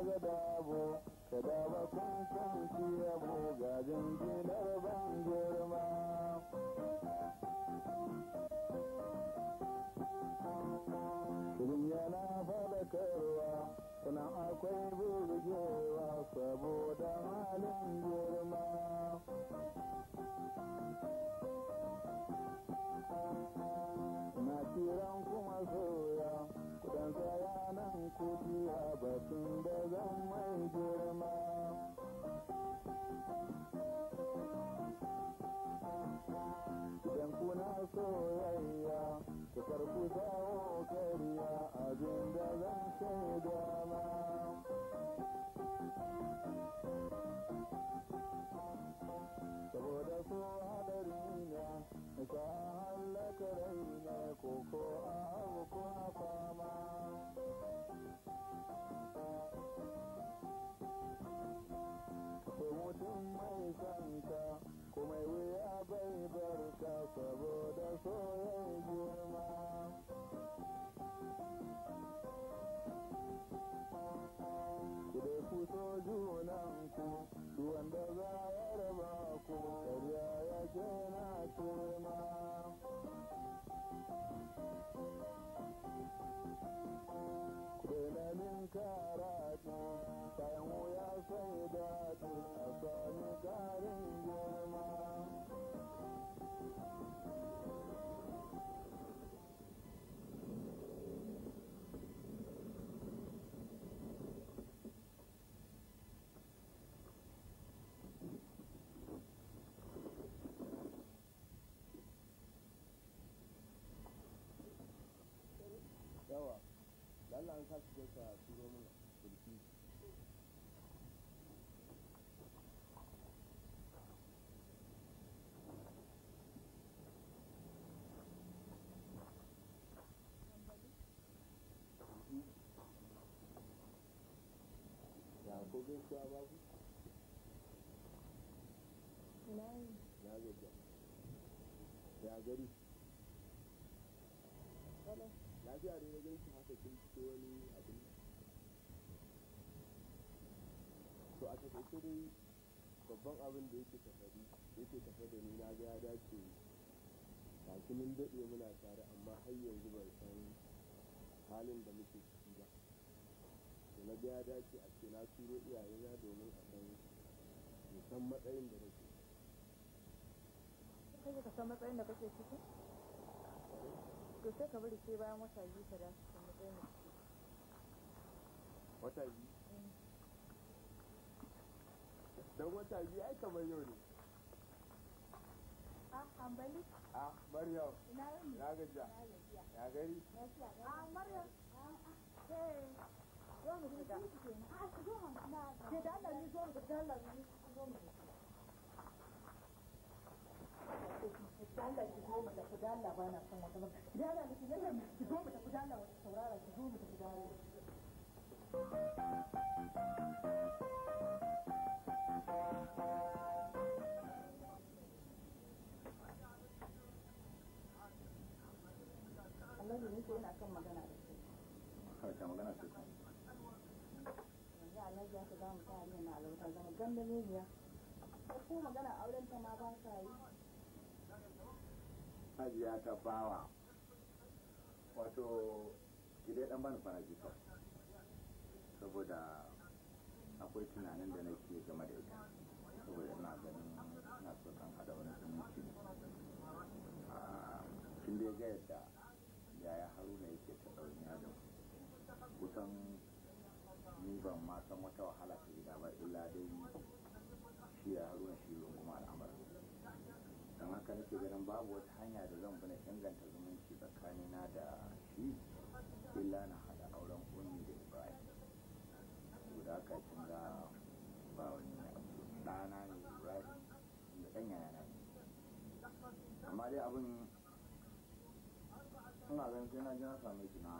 ga dabo, kada ba kun canci yabo ga jinjinar ban girma. Shirin yana faɗakarwa, sannan akwai burgewa saboda halin girma. Na kiran kuma soya, kudan tsaya nan kujiya batun da zan mai girma. Idan kuna soyayya, ku karku sawo kariya abin da zan shaida ma. Saboda so hadari ne, ka hallaka rai ne, koko a abu kuna fama. So mutum mai sanka, kuma wuya bai barka saboda soyayya girma. Ku dai ku so junanku, duk wanda za ya raba ku, karya yake na turma. Ku daina min karaɗi, bayan wuya sai daɗi, a sami ƙarin girma. Yawa, lalla an kasu je ka turo min kulki. Ya ko gaisuwa babu? Ina yi. Na gajiya. Ya gari? Kalau. Lafiya dai na ganki haka kin fito wani abin nan. To a taƙaice dai babban abin da yake tafe da ni na ga ya dace gashi mun daɗe muna tare amma har yanzu ban san halin da muke ciki ba. To na ga ya dace a ce na turo iyayena domin a san in san matsayin da nake. Kai ka san matsayin da kake ciki? To sai ka bari sai bayan wata 2 ka dace ka matsayin da kake. Wata 2? Dan wata 2 ai kamar yau ne. Ah, Hambali. Ah, Maryam. Ina yini? Na gajiya. Ya gari? Ah, Maryam. Hey. Zo mu shiga. Ah, shigo mu. Ke da Allah ni zo mu da Allah ni zo mu. Da Allah ki zo mu tafi da Allah ba na son wata ba. Da Allah ki zo mu ki zo mu tafi da Allah wata saurara ki zo mu tafi da Allah. Allah ne ko ina kan magana da kai. Ka magana ce ko? Yanzu Alhaji ya za mu ta na alauta zama gandamemiya. Ko magana auren ta ma ba ka yi. Hajiya ta bawa. Wato ki dai dan bani kwana biyu kawai. Saboda akwai tunanin da nake game da ita. Saboda ina ganin ina so kan hada wani zumunci. Kin dai ga yadda yaya Haruna yake ta ɗawainiya da mu. Kusan ni ban ma san wata wahala ta gida ba illa dai shi ya Haruna shi runguma al'amarin. Don haka nake ganin babu wata hanya da zan bi na inganta zumunci tsakanina da shi illa na haɗa auren Ummi da Ibrahim. Saboda haka kin ga ba wani abu, ɗana ne Ibrahim da ɗan yayana ne. Amma dai abin ina ganin sai na je na same shi na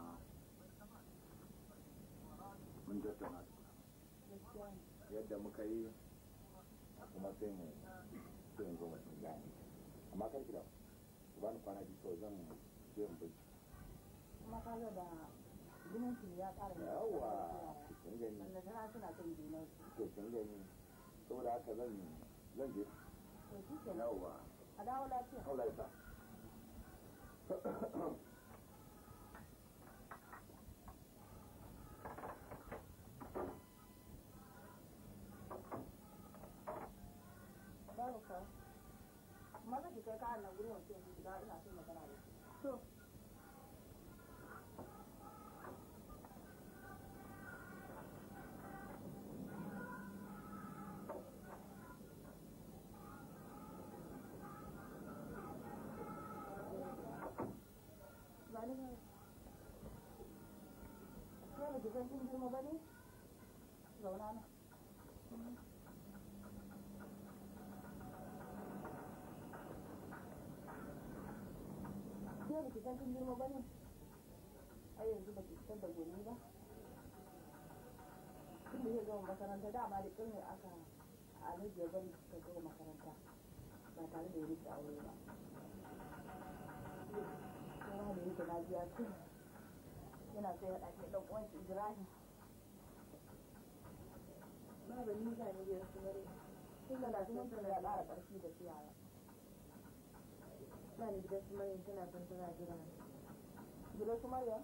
mun tattauna tukuna. Yadda muka yi kuma sai mu sai in zo mutum gane. Amma kar ki damu, ku bani kwana 2 kawai zan je in bincika. Kuma ka ga da zumunci ya ƙara Yawwa, kin gani. Wanda tana suna son junan su. To kin gani, saboda haka zan je. To shi kenan. Yawwa. A dawo lafiya. Allah ya sa. Babu ka. Maza ki kai kayan nan gurin wanke wanke shiga ina son magana da shi. To. Ba ni ba. Ke ba ki san kin girma ba ne? Zauna nan. Ke ba ki san kin girma ba ne? Ai yanzu ba ki fitar da gwani ba. Tun da ya gama makaranta dama da ƙin ne aka Alhaji ya bari ka gama makaranta ba tare da ya rike aure ba. Kowa da yake na biya ce yana so ya haɗa shi da ɗan uwan shi Ibrahim. Baba ni za ni gidan su Maryam. Tun da zumuncin ya ƙara ƙarfi da su yaya. Ba ni gidan su Maryam tana son tana jira ni. Gidan su Maryam?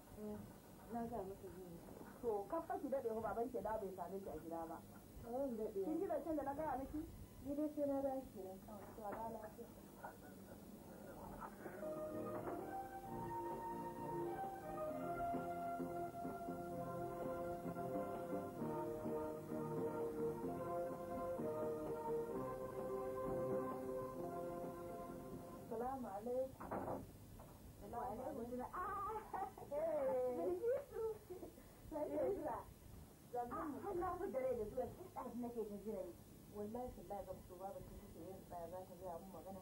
Na ga mata zuwa. To kafa ki daɗe ko baban ki da bai same ki a gida ba. Ba zan daɗe. Kin ji zancen da na gaya miki? Ni dai sai na dawo kenan. To a dawo lafiya. Salamu alaikum. Wa alaikum salam. Ah! Bilkisu! Lafiya. Allah ku dare da zuwa tun ɗazu nake ta jira ni. Wallahi tallahi zan fito babu ta take yin tsaya za ta gaya mun magana.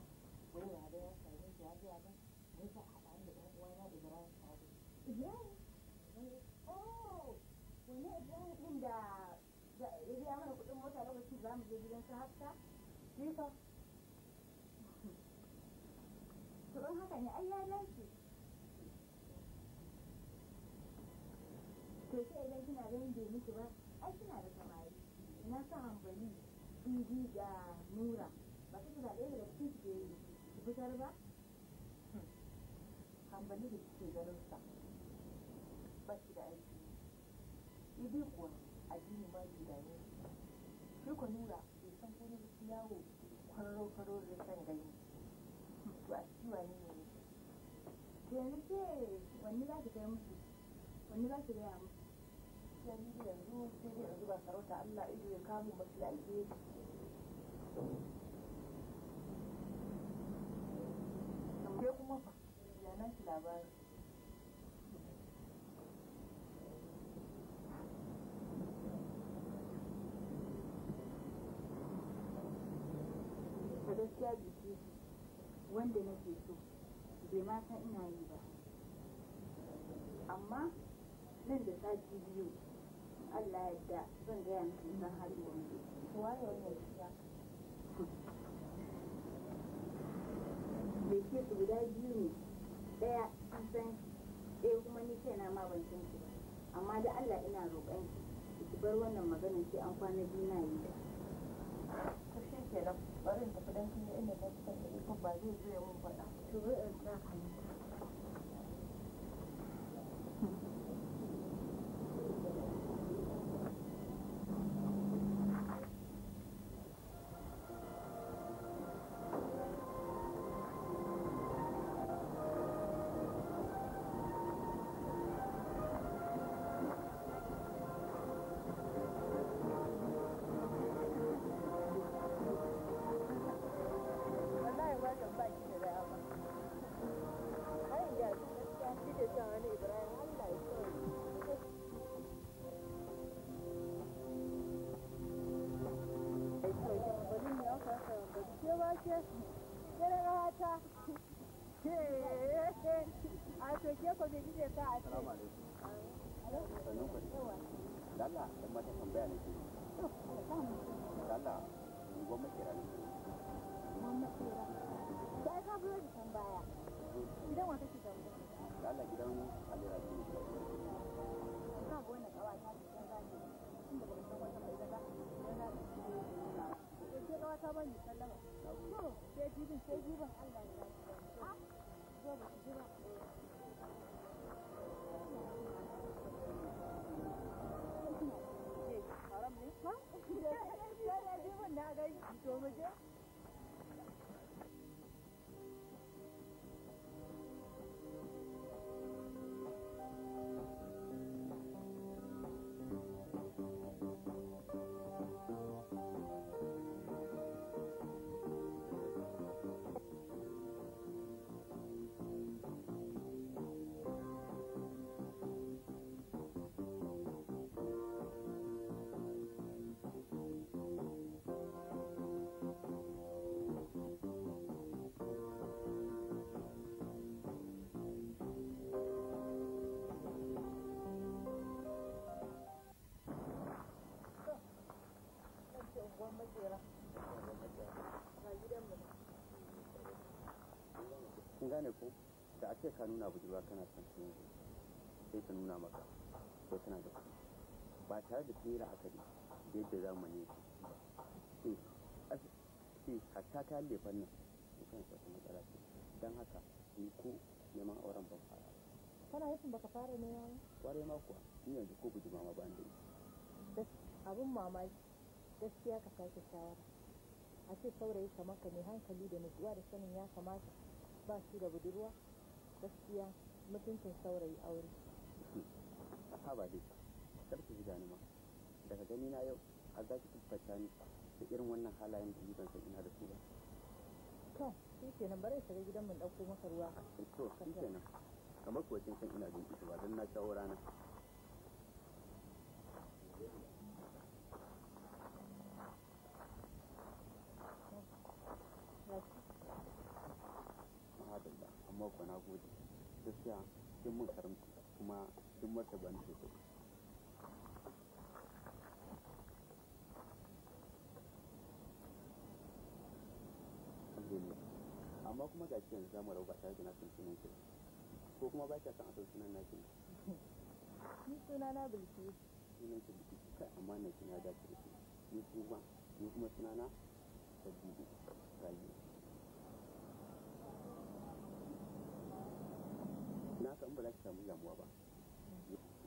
Wai ya da ya same shi ya gaya min. Wai za a haɗa ni da ɗan uwana Ibrahim Sabo. Ibrahim? Oh! Wani Ibrahim ɗin da ya biya mana kuɗin mota lokacin za mu je gidan su Hafsa? Ni fa To in haka ne ai ya dace. To sai idan kina ganin bai miki ba, ai kina da samari. Ina sa hambali, Idi da Nura. Ba su da ɗaya daga cikin su ki fitar ba? hambali da kike ganin sa ba shi da aiki. Idi kuwa addini ma bai dame shi ba. Shi ko Nura bai san gurin yawo kwararo kwararo da san gani. To a ciki wane ne ne? To yanzu ke wanne za ki kai musu? Wanne za ki gaya musu? Gaskiya ni dai yanzu sai dai yanzu ba sarauta Allah ido ya kamo mafi alheri. Ke kuma fa ya naki labari. A gaskiya biki wanda nake so bai ma san ina yi ba. Amma nan da sati biyu in Allah ya yarda zan gaya miki zan halin da muke ciki. Waye wannan gaskiya? Bai ce su guda biyu ne, ɗaya an san shi, ɗaya kuma ni kaina ma ban san shi ba. Amma da Allah ina roƙon ki, ki bar wannan maganar sai an kwana biyu na yi ta. To shi kenan bari in tafi dan kin ga inda na fitar da iko ba zai zo ya mun faɗa. To bari in sa hannu. Wallahi wannan ba ki da dama. Ai ya gaskiya kike son wani Ibrahim Allah ya sauke. Bari mu yanka ke ba ke ke da ƙawata. A to ke ko me kike sa a ce? Salamu alaikum. Sannun ku dai. Lalla, dan mata tambaya nake. Lalla, unguwar makera ne. Sai ka biyo ni can baya. Gidan wa kake tambaya? Lalla gidan Alira ne. Ka ga wannan ƙawata ce can za ta yi. Tunda baka san wata mata ma ni sallama. To sai jibin sai jibin Allah ya ba. Zo ba ki jira. Haram ne? Ha? Sai jibin na ga to mu je. Kun gane ko da a ce ka nuna budurwa kana son ta yanzu sai ta nuna maka ko tana da kuɗi ba tare da sun yi la'akari da yadda zamani yake ba. Hatta kayan lefen nan su kansu wata matsala ce, don haka ni ko neman auren ban fara. Kana nufin baka fara nema ba? Kwarai ma kuwa, ni yanzu ko budurwa ma ban da ita. Abin mamaki, gaskiya ka sake shawara. A ce saurayi kamar ka mai hankali da nutsuwa da sanin ya kamata ba shi da budurwa, gaskiya mutuncin saurayi aure. Ha ba dai, kar ki ziga ni ma. Daga gani na yau har za ki tabbata ni da irin wannan halayen da ni ban san ina da su ba. To, shi kenan bari shiga gidan mun ɗauko maka ruwa. To, shi kenan. Kamar kuwa kin san ina jin kishi ba don na shawo rana. Madalla, amma kuwa na gode. Gaskiya kin mun karamci kuma kin martaba ni sosai. Alhamdulillah. Amma kuma ga yanzu za mu rabu ba tare da na san sunan ki ba. Ko kuma ba kya san a san sunan naki ne? Ni suna na Bilkisu. Sunan ki Bilkisu, kai amma na kina dace da ki. Ni kuma sunana Sabiu Rabiu. Na san ba za ki samu damuwa ba.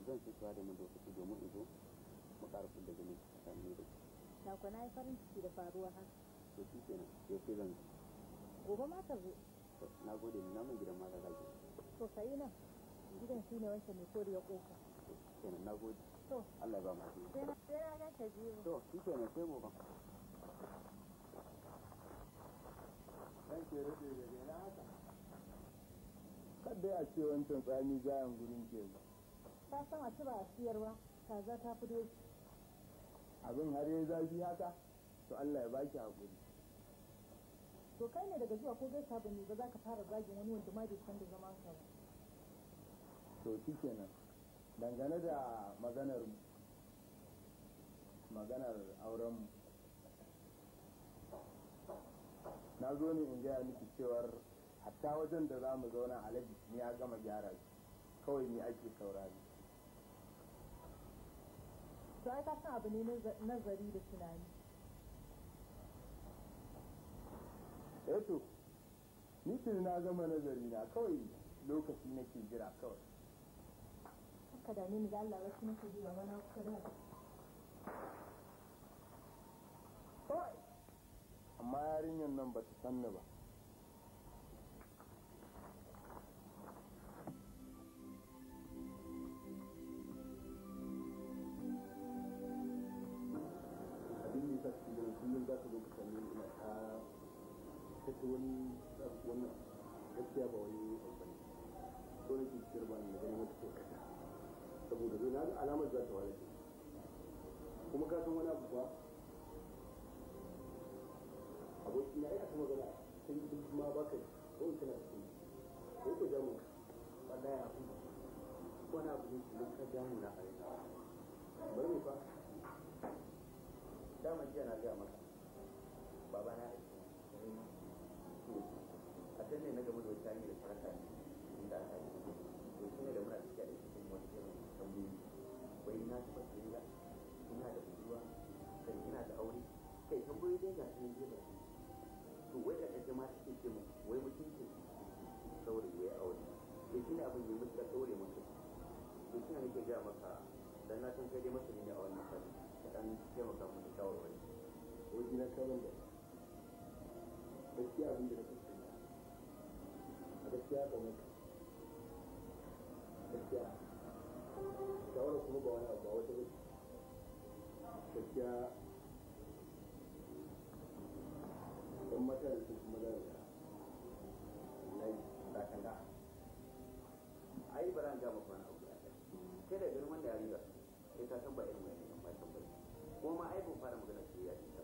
Zan so ki ware min lokaci domin in zo mu ƙara kulla zumunci tsakanin ni da ke. Da kuwa na yi farin ciki da faruwa haka. To shi kenan, yaushe zan zo? Gobe ma ka zo. To, na gode ni namun gidan malam Rabiu. To ka yi nan. Gidan shi ne wancan mai koriyar ƙofa. To kenan, na gode. To. Allah ya ba mu alheri. Sai na ga ka jibi. To shi kenan, sai gobe. Ɗan ke rage daga ina haka. Kadda a ce wancan tsami jayan gurin ke ba. Ka san a ci ba a siyarwa, kaza ta fi doki. Abin har yayi zafi haka, to Allah ya baki hakuri. To kai ne daga zuwa ko gaisa ba ne ba za ka fara zagin wani wanda ma bai san da zaman ka ba. To shikenan. Dangane da maganar maganar auren mu. Na zo ne in gaya miki cewar hatta wajen da za mu zauna alaji ni ya gama gyara shi. Kawai ni ake saurari. To ai ka san abu ne nazari da tunani. Eh to, ni tuni na gama nazari na, kawai lokaci nake jira kawai. Haka dame ni da Allah wasu nake ji ba mana kusa da. Kawai. Amma yarinyar nan ba ta san ni ba. Abin da ya sa kike ganin kullum za ka zo ka same ni ina ta ta wani wannan gaskiya ba wani abu bane. So nake kirba ni da ganin wata ce kasa. Saboda zai na ga alamar za ta walace. Kuma ka san wani abu ba? Aboki na ai aka magana sai duk ma baka ko kana cikin ko ka jamu ka. Wallahi abu wani abu ne kamar ka jamu na a rai. Bari mu fa. Dama jiya na gaya maka. Baba na aiki. To, a can ne na gamu da wata hanyar da saraka ne inda aka yi. To shi ne da muna tafiya da cikin wani irin tambayoyi. Wai na taɓa soyayya, ina da budurwa, kai ina da aure. Kai tambayoyi dai ga ta nan ba. To wai da kaje ma take ce mu wai mutuncin saurayi wai aure. To shine abin da muka daure maka. To shine nake ga maka dan na san kai dai masani ne a wannan fanni. Ka dan taimaka mu da shawarwari. Wani na kaman da gaskiya abin da na fuskanta a gaskiya ga mutu gaskiya shawara kuma ba wani abu ba wata bace gaskiya ɗan mata da su kuma za da wallahi da kan da ai ba ran ga maka wani abu da kai da ganin wanda yarinya sai ka san ba irin wannan yan matan ba kuma ma ai ban fara magana soyayya da ita ba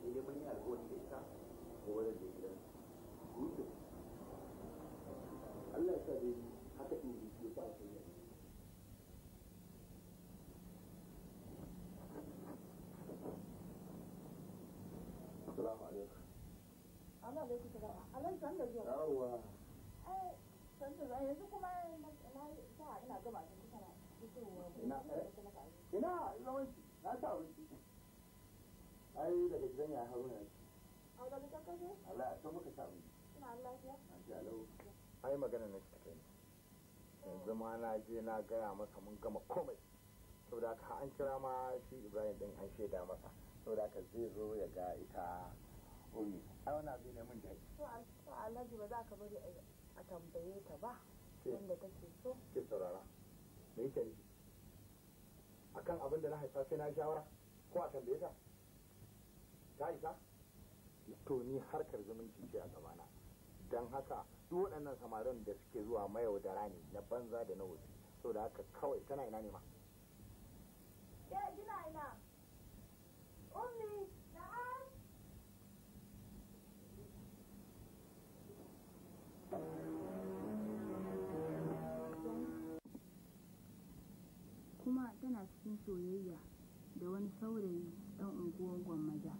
sai dai mun yi alƙawari da ita gobe zan je gidan hutu. Allah ya sa dai haka ɗin da ke ba ta yi. Assalamu alaikum. Allah alaikum salam. Allah san da zuwa. Yawwa. Ai san da zuwa yanzu kuma na sa ina gama abinci kana fitowa. Ina ina zaman na ci abinci. Ai daga gidan ya Haruna yake. A daga can kaje? Allah ya san muka ci abinci. Ina lafiya. Lafiya lau. Ai magana na ta kai. Yanzu ma na je na gaya masa mun gama komai. Saboda haka an kira ma shi Ibrahim din an shaida masa. Saboda haka zai zo ya ga ita Ummi. Ai wannan abu ne mun daɗi. To Alhaji ba za ka bari a tambaye ta ba wanda take so. Ke saurara. Me yake nufi? Akan abin da na haifa sai na shawara ko a tambaye ta? Ta isa? To ni harkar zumunci ce a gabana. Don haka duk waɗannan samarin da suke zuwa mayaudara ne na banza da na wofi. Saboda haka kawai tana ina ne ma? Ke gina ina. Ummi, na'am. Kuma tana cikin soyayya da wani saurayi ɗan unguwar Gwammaja.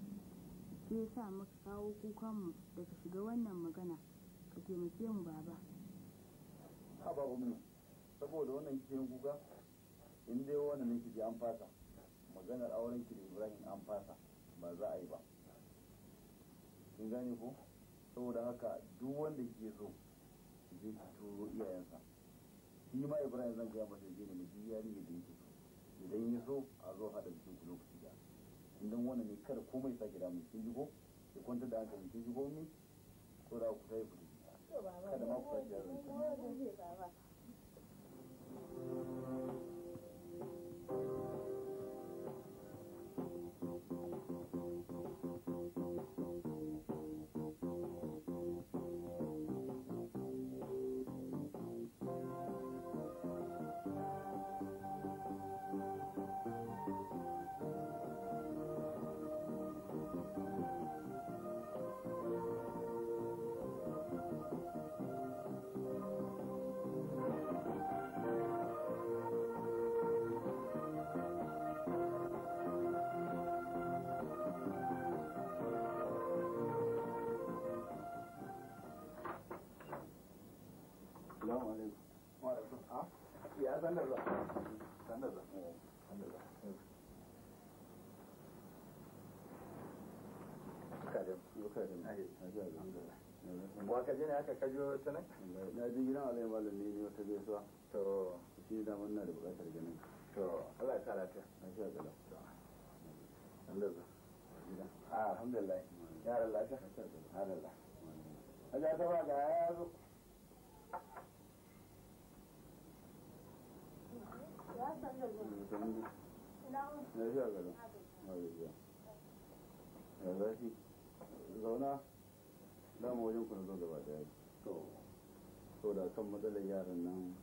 Shi ya sa muka kawo kukanmu da ka shiga wannan magana ka taimake mu baba. Haba Ummi, saboda wannan kike yin kuka? In dai wannan ne kike an fasa. Maganar auren ki da Ibrahim an fasa, ba za a yi ba. Kin gane ko? Saboda haka duk wanda kike so ki je ki turo iyayensa. Shi ma Ibrahim zan gaya masa je ne mu ji yarinya da yake so. Idan ya so a zo haɗa bikin ku lokaci ɗaya. Idan wannan ne kada komai sake damu kin ji ko? Ki kwantar da hankali kin ji ko Ummi? Ko da ku tafi ku tafi. Kada ma ku sake yaron ki. Baba. Assalamu alaikum. Wa alaikum. Ah, ya sanar da. Sanar da. Sanar da. Kada, kada. Ai, alhamdulillah. Wa ka je ne aka kajo ta nan? Na je gidan Alhaji Malam ne ne wata gaisuwa. To, shi da mun na da buƙatar ganin ka. To, Allah ya sa lafiya. Lafiya kalau. Alhamdulillah. Ah, alhamdulillah. Yaran lafiya? Alhamdulillah. Aja ta ba ga ya zo. Lafiya kalau. Ya zafi. Zauna. Dama wajen ku na zo gaba daya. To, saboda kan matsalar yaran nan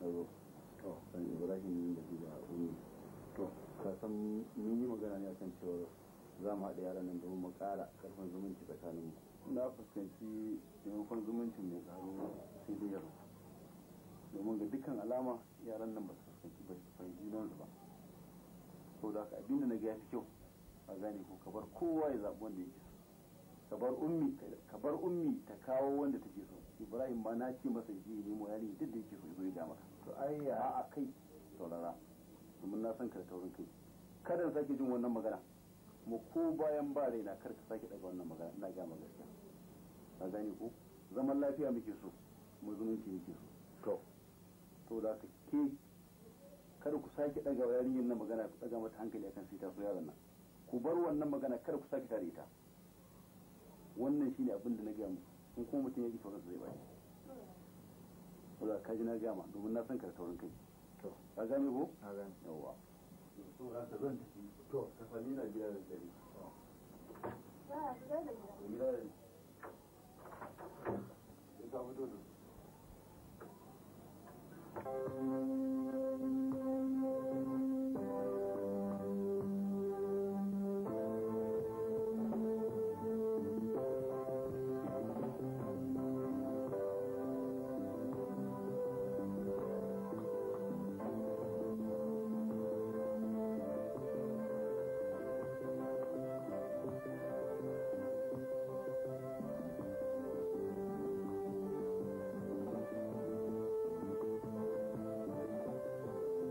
na zo. To, kan Ibrahim da shi da Ummi. To, ka san mun yi magana ne akan cewar za mu haɗa yaran nan domin mu ƙara ƙarfin zumunci tsakaninmu. Na fuskanci taimakon zumuncin mai ƙaru sai dai yaro. Domin ga dukkan alama yaran nan ba su fuskanci ba su fahimci junansu ba. Saboda haka abin da na ga ya fi kyau a gane ko ka bar kowa ya zaɓi wanda yake so. Ka bar ummi ta kawo wanda take so. Ibrahim ma na ce masa je nemo yarinya duk da yake so ya zo ya ga maka. To ai a'a kai saurara, domin na san ka da taurin kai. Kada in sake jin wannan magana. Kuma ko bayan ba raina kar ka sake daga wannan magana, ina ga ma gaskiya. Ka gane ko? Zaman lafiya muke so, mu zumunci muke so. To. To da haka ke kada ku sake daga yarinyar nan magana, ku daga mata hankali akan sai ta so yaron nan. Ku bar wannan magana, kada ku sake tare ita. Wannan shine abin da na gaya muku. In kuma mutum ya ji taurin zai bari. Saboda ka ji na gaya ma, domin na san ka da taurin kai. To. Ka gane ko? Na gane. Yawwa. Saboda haka zan tafi. To. Ka sami na gida da dare. Yaya ku gaida gida. Gida da dare. Sai ka fito da su. Yaya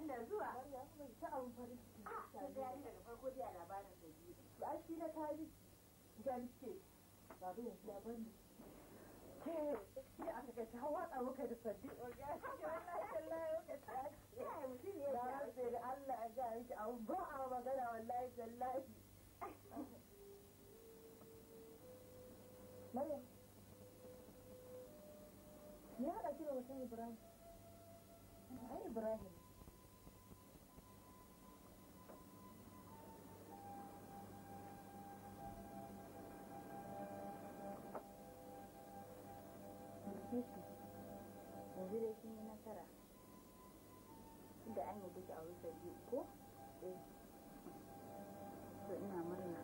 Sani da zuwa. Maryam, ban ta abun farin ciki. Ta ga daga farko dai a labarin da biyu. Ba shi na kaji. Ga ke. Baba yanzu ya bani. Ke, shi aka kai ta watsa muka da sabbi. Wallahi tallahi muka tashi. Kai mutum ne ya rantse da Allah ya ga miki abun ba a magana wallahi tallahi. Maryam. Me ya haɗa ki da mutum Ibrahim? Ai Ibrahim. Bilkisu, yanzu dai kin yi nasara. Inda an yi duka a rufe biyu ko? Eh. To ina murna.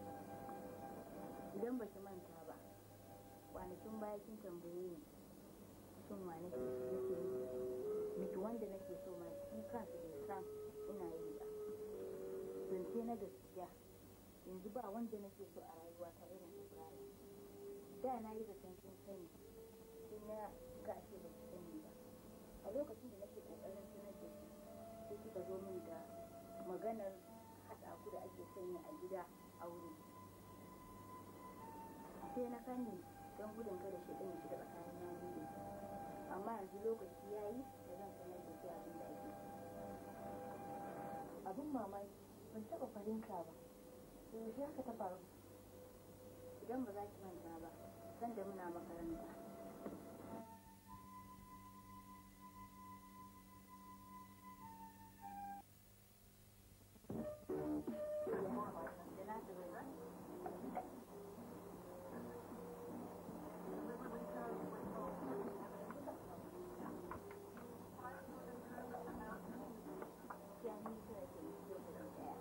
Idan baki manta ba, kwanakin baya kin tambaye ni shin wa nake nake miki wanda nake so ma shi kansa bai san ina yi ba. Zance na gaskiya, yanzu ba wanda nake so a rayuwa ta irin Ibrahim. Da na yi zaton kin sani, sai na ga ashe ba ki sani ba. A lokacin da nake kokarin sanar da shi, sai kika zo min da maganar haɗa ku da ake sanya a gida a wuri. Sai na kanne don gudun kada shi ɗin ya shiga tsakanin na ni da shi. Amma yanzu lokaci ya yi da zan sanar da ke abin da ake ciki. Abin mamaki, ban taɓa fahimta ba. Yaushe haka ta faru? Idan ba za ki manta ba, sanda muna makaranta. Da na ta bai. Gaskiya ni kira ke miki lokaci ɗaya.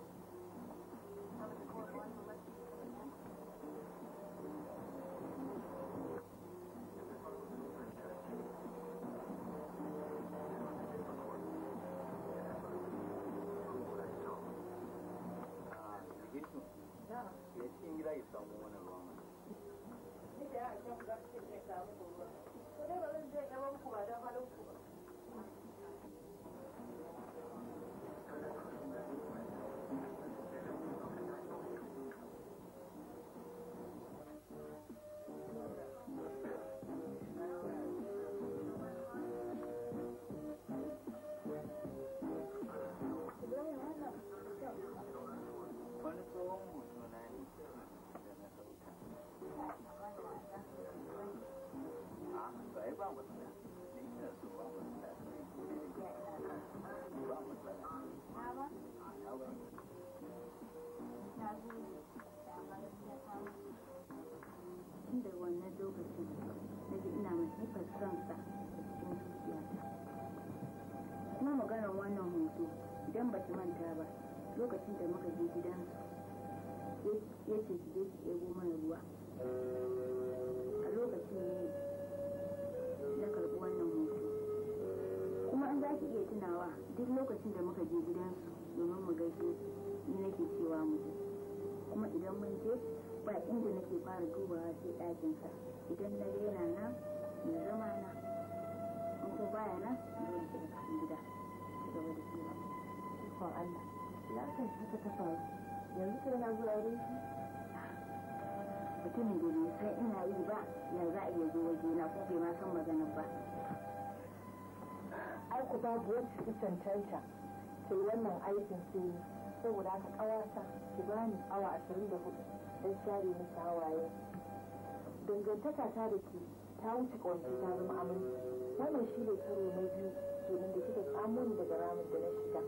Bilkisu, ya cikin gida ki samu wani ruwa mana. Ni da ya ku za ku ce samu ruwa. Ko dai ba zan je gaban ku ba don halin ku ba. Ibrahim wannan kyau. Wani tsohon hoto na ne da na ɗauka. A, ba ai ba matsala. Ni ina so ba matsala. Ba matsala. Na ba? Na ba. Na gode. Da amma gaskiya ta mutu. Tun daga wannan lokacin na ji ina masifar son sa a cikin zuciyata. Kuma maganar wannan hoto idan ba ki manta ba lokacin da muka je gidansu ya ce ki je ki ɗebo mana ruwa. A lokacin ne na karɓi wannan hoto. Kuma in za ki iya tunawa duk lokacin da muka je gidansu domin mu gaishe su ni nake cewa mu je. Kuma idan mun je ba inda nake fara dubawa sai ɗakinsa. Idan na ga yana nan mai zama na, in ko baya nan dole shiga cikin gida ci gaba da hira. Ikon Allah. Ya aka yi haka ta faru. Yanzu kira na zuwa wurin ki? Mutumin da bai san ina yi ba ya za a iya zo wajena ko bai ma san maganar ba. Ai ku babu wacce ta cancanta ta yi wannan aikin sai ni. Saboda haka ƙawata ki bani awa 24 don share miki hawaye. Dangantaka ta da ke ta wuce ƙawance ta zama aminci. Wannan shi ne karo na biyu kenan da kika tsamo ni daga ramin da na shiga.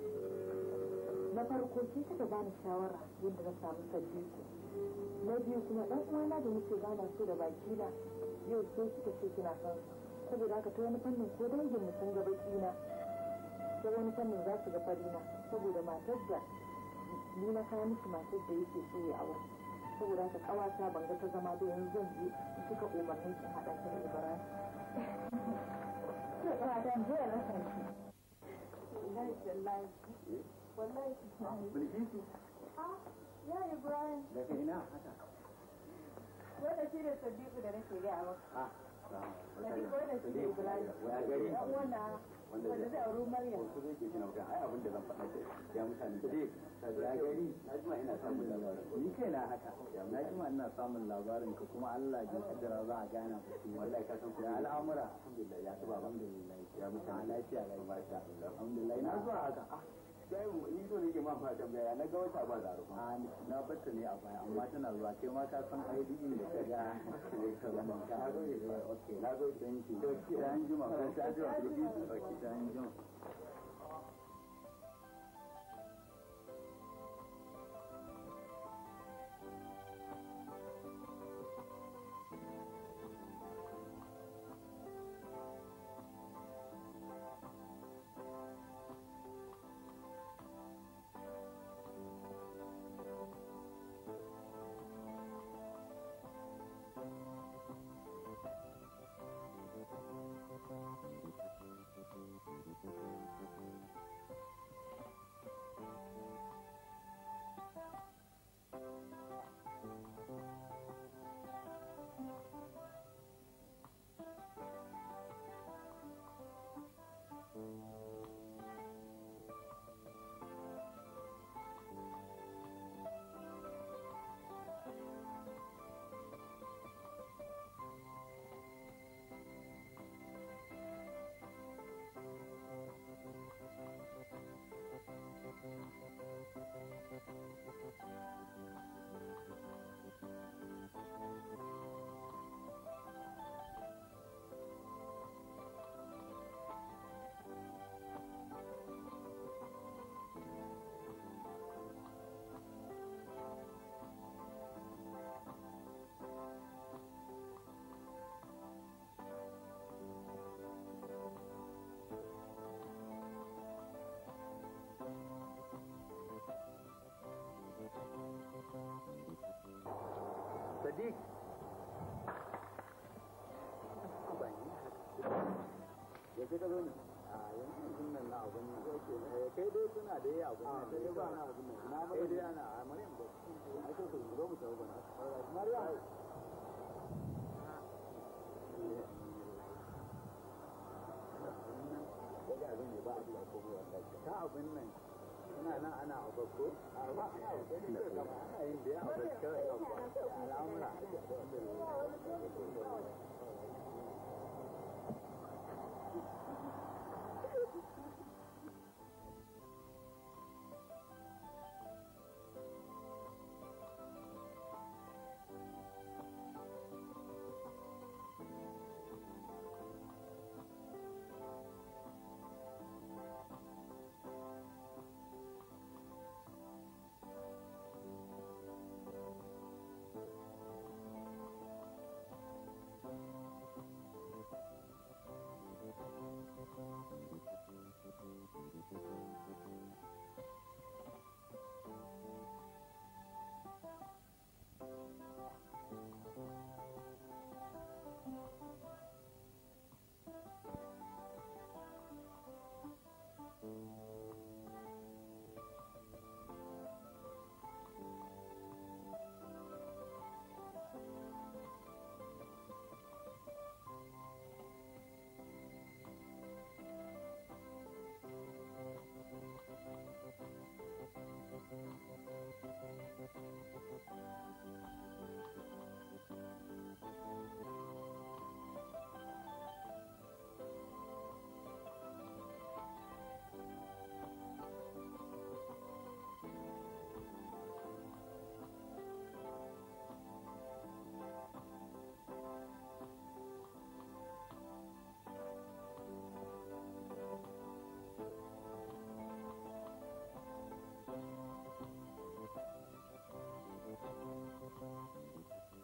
Na farko ke kika bani shawara yadda na samu Sadiku. Na biyu kuma ɗan uwana da nace ba na so da baki na yau sai kika ce kina son sa. Saboda haka ta wani fannin ko dangin mu sun ga baki na ta wani fannin za su ga fari na saboda matar da ni na kawo miki matar da yake so ya aure. Saboda haka ƙawata ban ga ta zama ba yanzu zan je in cika umarnin ki haɗa ki da Ibrahim. Sai ƙawata in je in rasa shi. Wallahi tallahi. Wallahi. Bilkisu, Ah, ya Ibrahim. daga ina haka? Wannan shi ne Sadiku da nake gaya maka. Ah, Sadiq wannan shi ne Ibrahim. Ya gari. Dan wannan wanda zai auri Maryam. Ko zai ke kina magana ai abin da zan faɗa ke. Ya mutane Sadiq. Ya gari. Na jima ina samun labarin. Ni kaina haka. Na jima ina samun labarin ka kuma Allah bai kaddara za a gana ba. Wallahi ka san Ya al'amura. Alhamdulillah ya ci baba. Alhamdulillah. Ya mutane lafiya lafiya. Masha Allah. Alhamdulillah. Na zuwa haka. Sai ni so nake ma fara tambaya na ga wata ba zaro. A na batta ne a baya amma tana zuwa kai ma ka san ai duk inda ka ga wannan ka. Na gode. Okay. Na gode. Thank you. Sai an jima. Sai an jima. Okay. Sai an jima. Sadiq. Yaushe ka zo ne? A yanzu yanzu nan na abun nan. Eh, kai dai suna da yi abun nan. Kai ba na abun nan. Na kai dai ana a Maryam ba. Ai to ku zo mu tafi bana. Maryam. Daga abin ne ba a biya komai wallahi. Ta abun nan. Ina nan ana abu ko? A ba ana abu ne kawai Ana yin da ya abu kawai al'amura.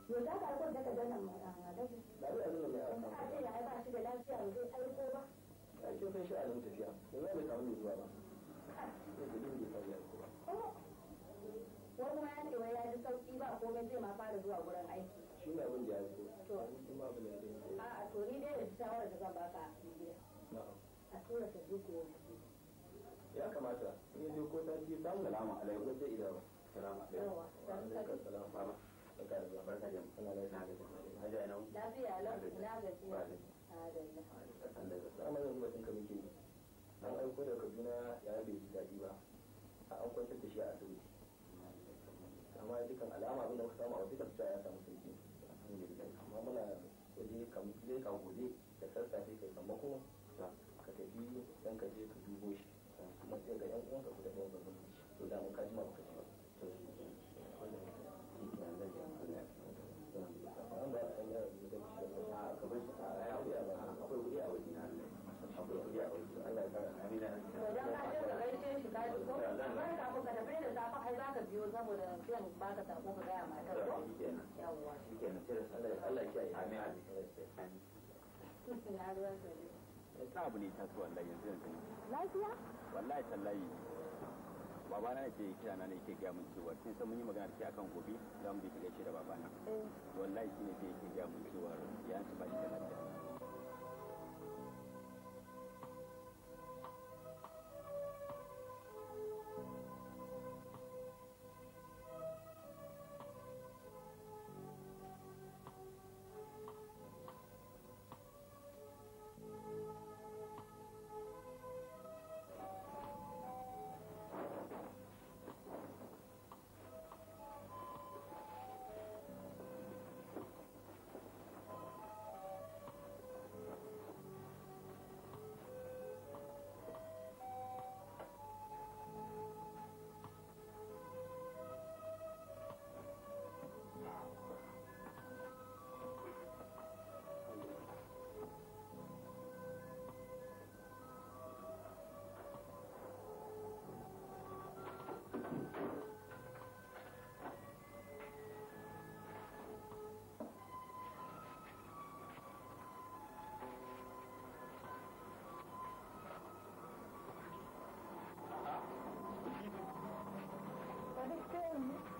Yau za ka aiko da takardar nan Alhaji. Bari abin da ya A ce ya ba shi da lafiya ba zai aiko ba. Ai kin san sha'anin tafiya. Yanzu bai samu mai zuwa ba. Sai da dinga samu ya aiko ba. Wani kuma ya ce wai ya ji sauki ba komai zai ma fara zuwa gurin aiki. Shi ne abin da ya aiko. To. Kuma abin da ya aiko. A'a to ni dai yanzu shawarar da zan baka a gida. Na'am. A tura Sadiku ya tafi. Ya kamata in ya je ko sati samu Salamu alaikum. zai iya ba. Salamu alaikum. Yawwa. Wa alaikum salam. Baba. Barka da zuwa. Barka da kuna da na gaji. Hajiya ina wuni? Lafiya lau, na gajiya. Amma yanzu batun ka muke yi. An aiko daga Kaduna ya bai ji daɗi ba. An kwantar da shi a asibiti. Amma dukkan alama abin da muka samu a wasu cewa ya samu sauki. Amma muna waje kamar ka gobe da sassafe kai sammako ka tafi dan ka je ka dubo shi. Kuma sai ga yan uwanka ku da yan babban shi. To da mun ka jima baka ji ba. To shi kenan. An ba san yaron da shi a ka bar shi a akwai wuri a waje na akwai wuri a waje Allah ya kara amina. To dan ka je ka gaishe shi ka ji ko? Amma kafin ka tafi da safe ai zaka biyo saboda zan baka sako ka gaya matar ko? Yawwa. Shikenan sai Allah Allah ya kiyaye. Amin amin. Na ruwan sa ne. Ta abu ne ta so wallahi yanzu yanzu. Lafiya? Wallahi tallahi. Babana ne ke kira na ne yake gaya min cewa kin san mun yi magana da ke akan gobe za mu je ki gaishe da babana. Wallahi shine sai yake gaya min cewa ya ci ba shi da lafiya.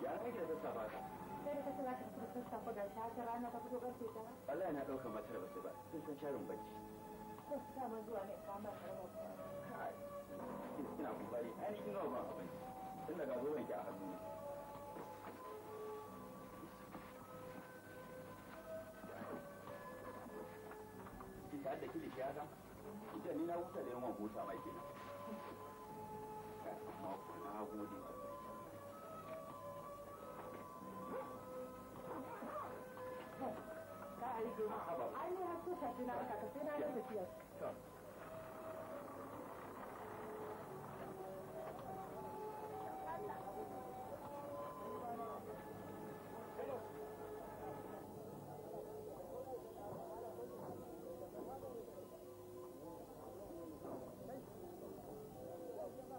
Ya kake da sassafa ka? Sai da kace za ka fito sassafa ga shi haka rana ta fito karfe 9. Wallahi na ɗauka matar ba sai ba, sun san sharin bacci. Ko su ma zuwa ne ka ma karama. Kai, kina kokari, ai ni kin gama ban abinci. Tun daga zoben ki a hannuna. Ki ta da kilishi haka? Ita ni na huta da yawan huta ma kenan. Amma ko na gode wallahi. Ka a rike mu. Ai ni har so shafi na aka sai na yi tafiya.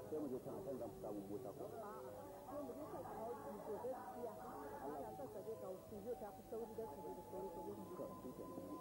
Sai mu je can a can zan fi samun mota ko? Sai mu je can a hau tuzo gaskiya. Ana son ka je ka hau tuzo ta fi sauri don ka je da sauri ka gudu. To, shi kenan.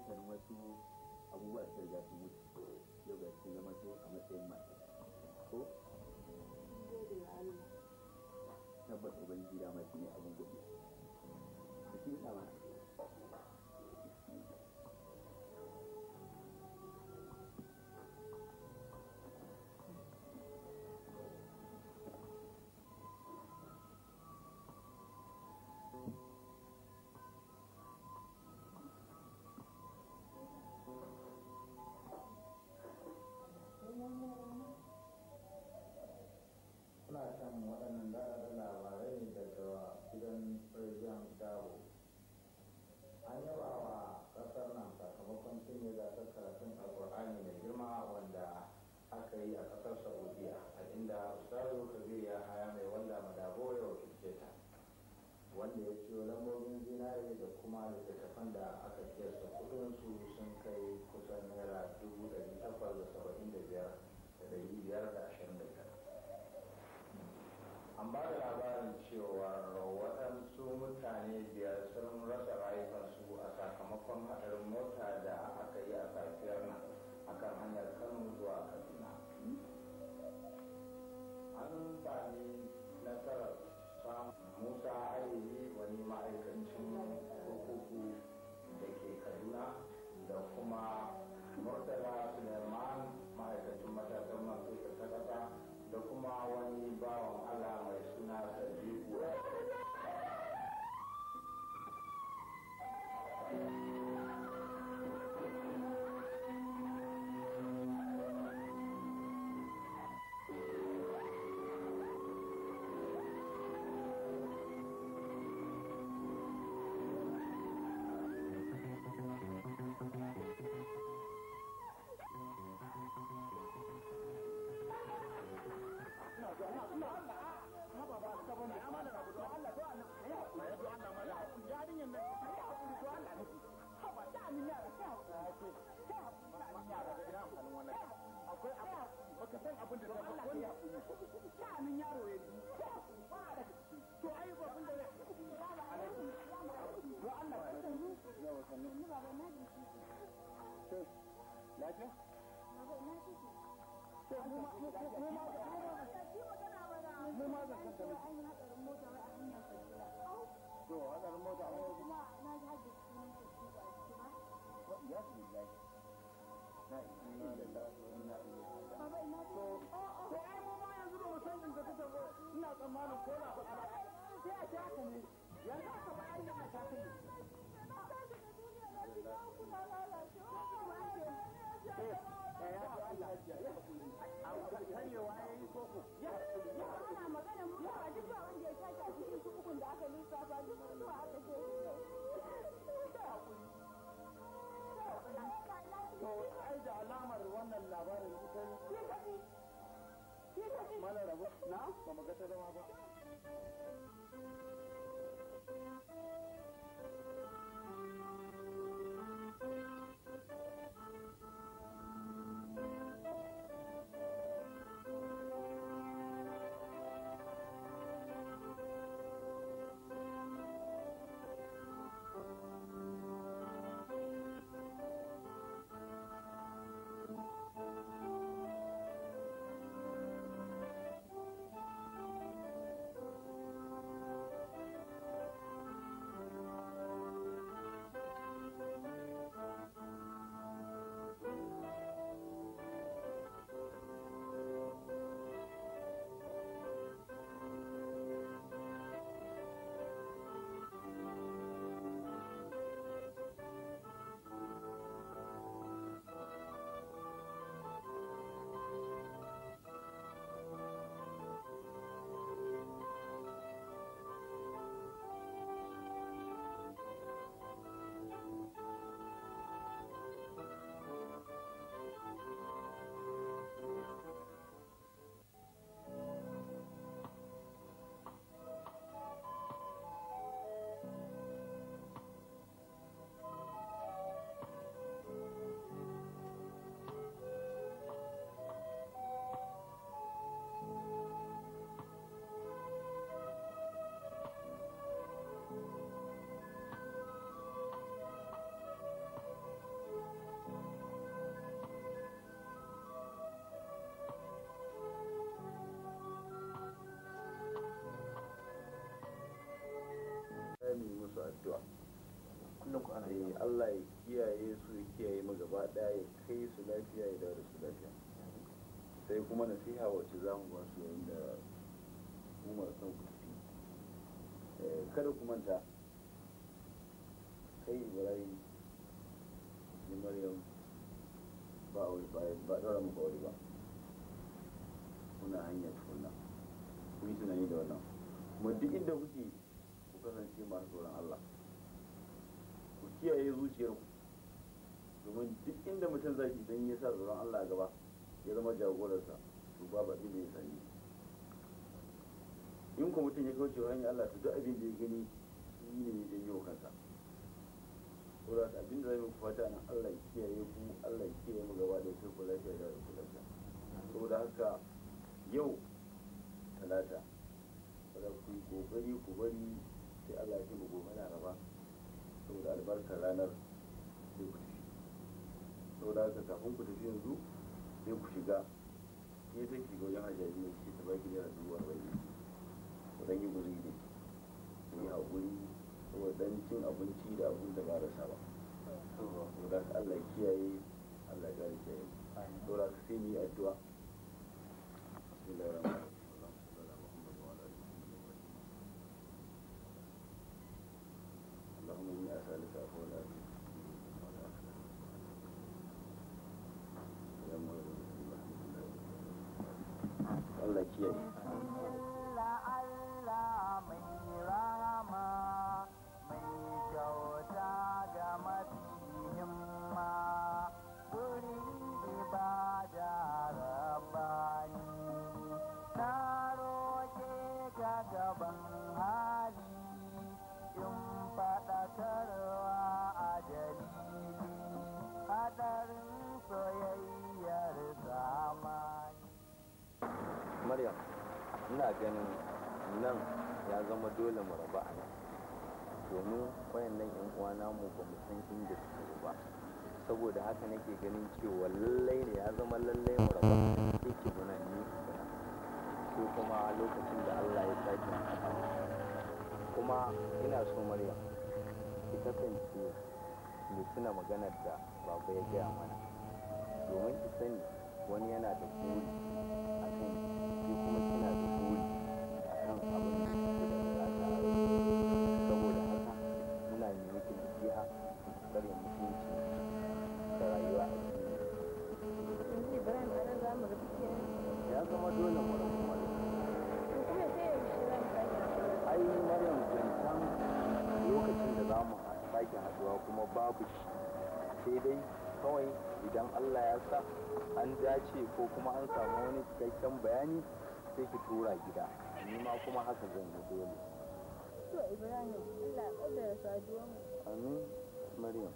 Dukkanin wasu abubuwa da riga sun wuce, yau ga sun zama to a matsayin mata. Ko? Gode wa Allah. Tabbas Ubangiji dama shi ne abin godiya. Bismillah mana. Kuna shan waɗannan daɗaɗɗen labarai daga gidan rediyon Dabo. An yaba wa ƙasar nan sakamakon cinye gasar karatun Alƙur'ani mai girma wanda aka yi a ƙasar Saudiya, a inda Ustazu Kabir Yahaya mai wanda madabo ya wakilce ta, wanda ya ciyo lambobin zinare da kuma littattafan da aka kiyasta kuɗinsu sun kai kusan ₦875,525. An ba da labarin cewa waɗansu mutane 5 sun rasa rayukansu a sakamakon haɗarin mota da aka yi a safiyar nan akan hanyar Kano zuwa Kaduna. An sami nasarar samun Musa Aliyu, wani ma'aikacin kurkuku da ke Kaduna, da kuma Murtala Suleiman, ma'aikacin matasan man fetur ta ƙasa, da kuma wani bawan Allah mai suna Sadiku. Lafiya? Mu ma zan kanta miki. To, hadarin mota a wani Kuma na ji hadda sunan Sadiku a ciki ba. Ya su billahi. La ilaha illallah wa inna ilaihi raji'un. Baba ina To, to ai mu ma yanzu ba mu san inda take ba. Ina tsammanin ko na faɗa. Sai a ce haka ne. Yanzu aka ba ai yana ta kai. Ana magana mutuwa duk ba wanda ya tashi a cikin su ukun da aka lissafa duk mutuwa aka ce. To, ai da alamar wannan labarin ita mana rabu na ba mu ga ta zama ba. Kallon ku ana. Eh, Allah ya kiyaye su, ya kiyaye mu gaba daya, ya kai su lafiya, ya dawo da su lafiya. Sai kuma nasiha wacce za mu ba su yayin da mu masu son ku tafi. Kada ku manta, kai Ibrahim ni Maryam ba aure ba, ba ɗaura muku aure ba, kuna hanya tukunna, ku yi tunani da wannan. Kuma duk inda kuke, ku kasance masu tsoron Allah, ku kiyaye zuciyarku, domin duk inda mutum zai idan ya sa tsoron Allah a gaba ya zama jagorarsa, to babu abin da ya sani. In ko mutum ya kauce wa hanyar Allah, to duk abin da ya gani shi ne ya janyo kansa. Saboda haka abin da zai muku fata nan, Allah ya kiyaye ku, Allah ya kiyaye mu gaba da kai ku lafiya da ku lafiya. Saboda haka yau Talata, kada ku yi kokari ku bari sai Allah ya kai mu gobe Laraba, saboda albarkar ranar sai ku tafi. Saboda haka kafin ku tafi yanzu sai ku shiga, sai ki shiga wajen Hajiya ne ki ta baki ₦40,000, ku dan yi guzuri da shi, ku yi haƙuri saboda dan cin abinci da abin da ba rasa ba. Saboda haka Allah ya kiyaye, Allah ya kare kiyaye. Saboda haka sai mu yi addu'a. Bismillahir rahmanir rahim. Allahumma salli ala Muhammad wa ala ali Muhammad. Allahumma inni as'aluka afwa wal afiyata wal akhirah. Ya Allah kiyaye. Allah mai rama, mai kyauta ga mafi himma, gurin ibada rabbani, na roƙe ka gaban hali, in faɗakarwa a dalili, haɗarin soyayyar zamani. Maryam, ina ganin nan ya zama dole mu rabu a nan, domin wayannan yan uwa namu ba mu san inda suka yi ba. Saboda haka nake ganin cewa lallai ne ya zama lallai mu rabu a nan, sai ki guna ni guna, sai kuma lokacin da Allah ya sake haɗa mu. Kuma ina so Maryam ki kasance mai tuna maganar da baba ya gaya mana, domin ki sani wani yana da buri a kan ki, kuma kina da buri a kan abin da kike da bukata a rai. Saboda haka ina yi miki nasiha ki tsare mutunci da rayuwa a cikin. Yanzu Ibrahim, a nan za mu rabu kenan? Ya zama dole mu rabu, Maryam. To kuma sai yaushe za mu sake haɗuwa? Ai Maryam, zancen lokacin da za mu sake haɗuwa kuma babu shi, sai dai kawai idan Allah ya sa an dace ko kuma an samu wani cikakken bayani sai ki tura gida, ni ma kuma haka zan yi dole. To Ibrahim, Allah ya kaddara saduwar mu. Amin, Maryam.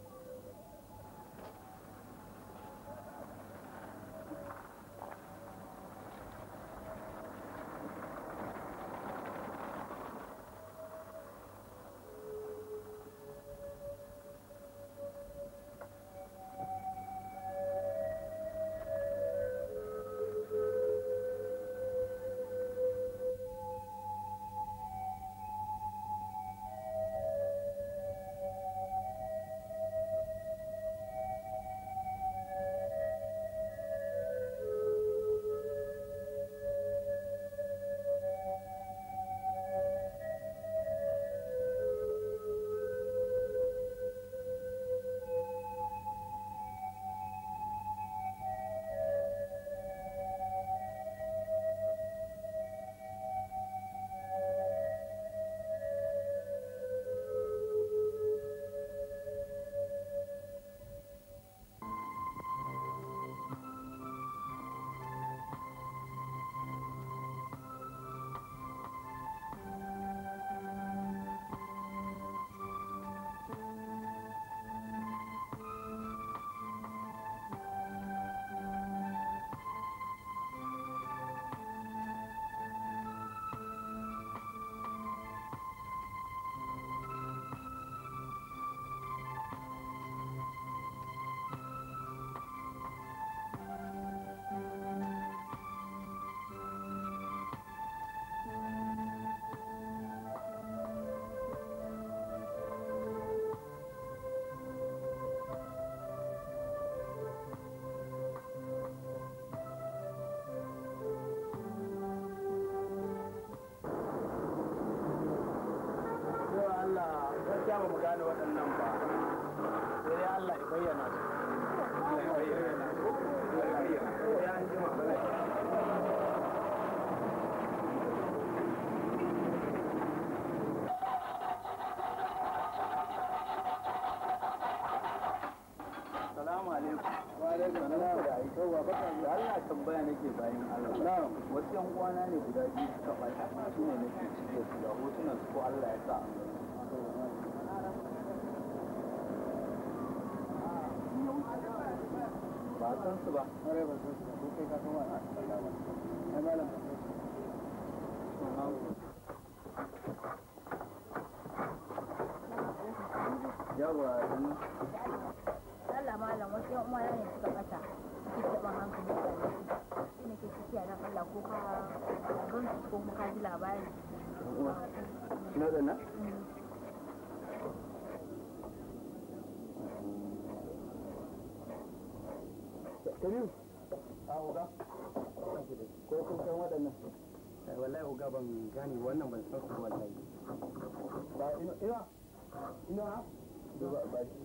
Alaikum salam. Da aikawa baka da Allah tambaya nake bayan Allah. Na'am. Wasu yan uwana ne guda biyu suka bata, su ne nake cike su da hotunan su ko Allah ya sa an gani. Ba san su ba. Ƙwarai ban san su ba, ko kai ka san wani ai malam ban san su. Yawa sannu. Allah malam wasu yan uwana ne suka bata suke taɓa hankali da su shi ne ke ciki a nan Allah ko ka gan su ko kuma ka ji labari. Na da na? Kabiru, a oga, ko kun san waɗannan? Wallahi oga ban gane wannan ban san su wallahi. Ba ina ina ina duba ba shi.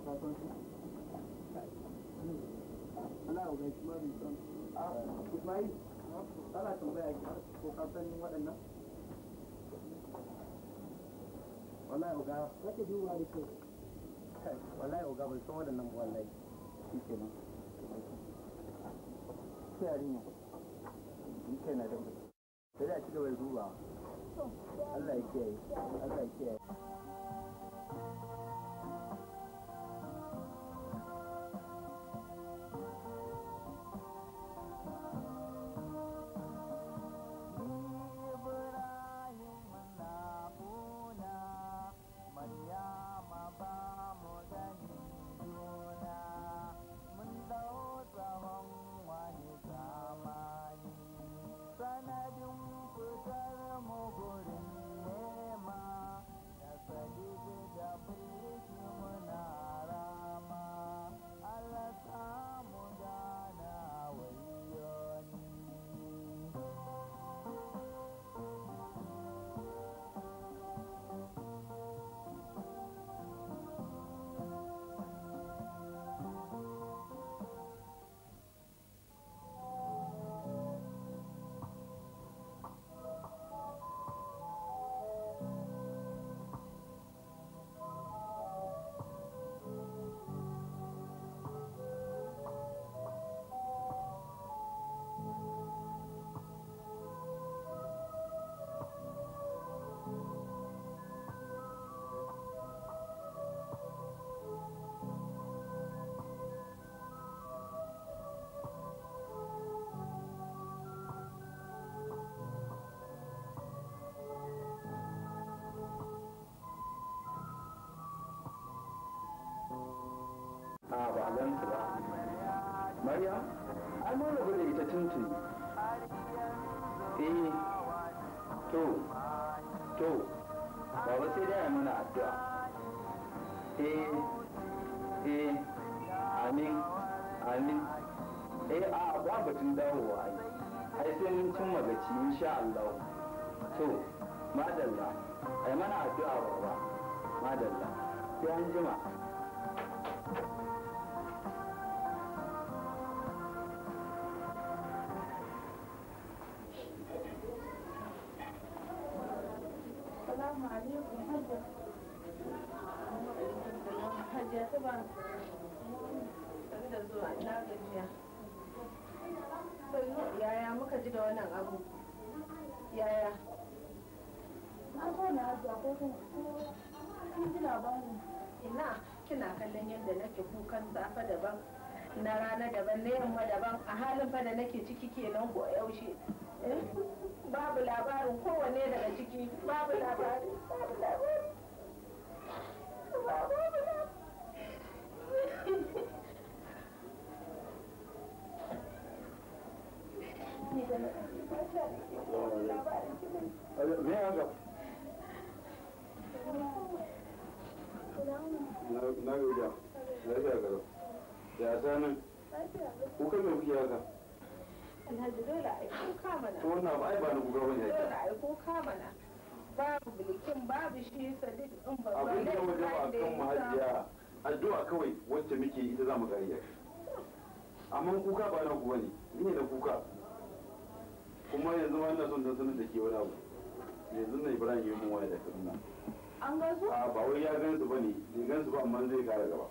Ka san su? Allah oga shi ma bai san. Ah, Ismail, ana tambaya ki ko ka san waɗannan? Wallahi oga, Kake duba da kyau. kai, wallahi oga ban san waɗannan ba wallahi. Shi kenan. Sai yarinya. Ni kai na dan. Sai da ci gaba da dubawa. Allah ya kiyaye. Allah ya kiyaye. A ba a gan su ba. Maryam, ai mun rabu da ita tuntuni. Eh, to, to, baba sai dai a mana addu'a. Eh, eh, amin, amin. Eh, a ba batun dawowa ai. Ai sai mun cimma gaci insha Allah. To, madalla, ai mana addu'a baba. Madalla, sai an jima. Salamu alaikum Hajiya. Hajiya ta ba. Sani da zuwa ina gajiya. Sannu yaya muka ji da wannan abu? Yaya? Na so ne Hajiya ko kun ji labarin. Ina kina kallon yadda nake kukan safe daban na rana daban na yamma daban a halin fa da nake ciki kenan ko yaushe. Babu labarin kowanne daga ciki, babu labari, babu labari. Babu labari. Ni da na ba ta da ke kowane labarin ki. Me haka? Na gajiya. Lafiya kalau. Ya sanin? Kuka me kuke haka? Alhaji dole a yi kuka mana. To wannan abu ai ba na kuka bane. Dole a yi kuka mana. Babu bilkin babu shi Sadiq din babba. Abin da ya wajaba a kan mahajiya addu'a kawai wacce muke ita za mu kariya. Amma kuka ba na ku bane, ni ne na kuka. Kuma yanzu ma ina son dan sanar da ke wani abu. Yanzu na Ibrahim yi mun waya da Kaduna. An gan su? A ba wai ya gan su bane, bai gan su ba amma zai kara gaba.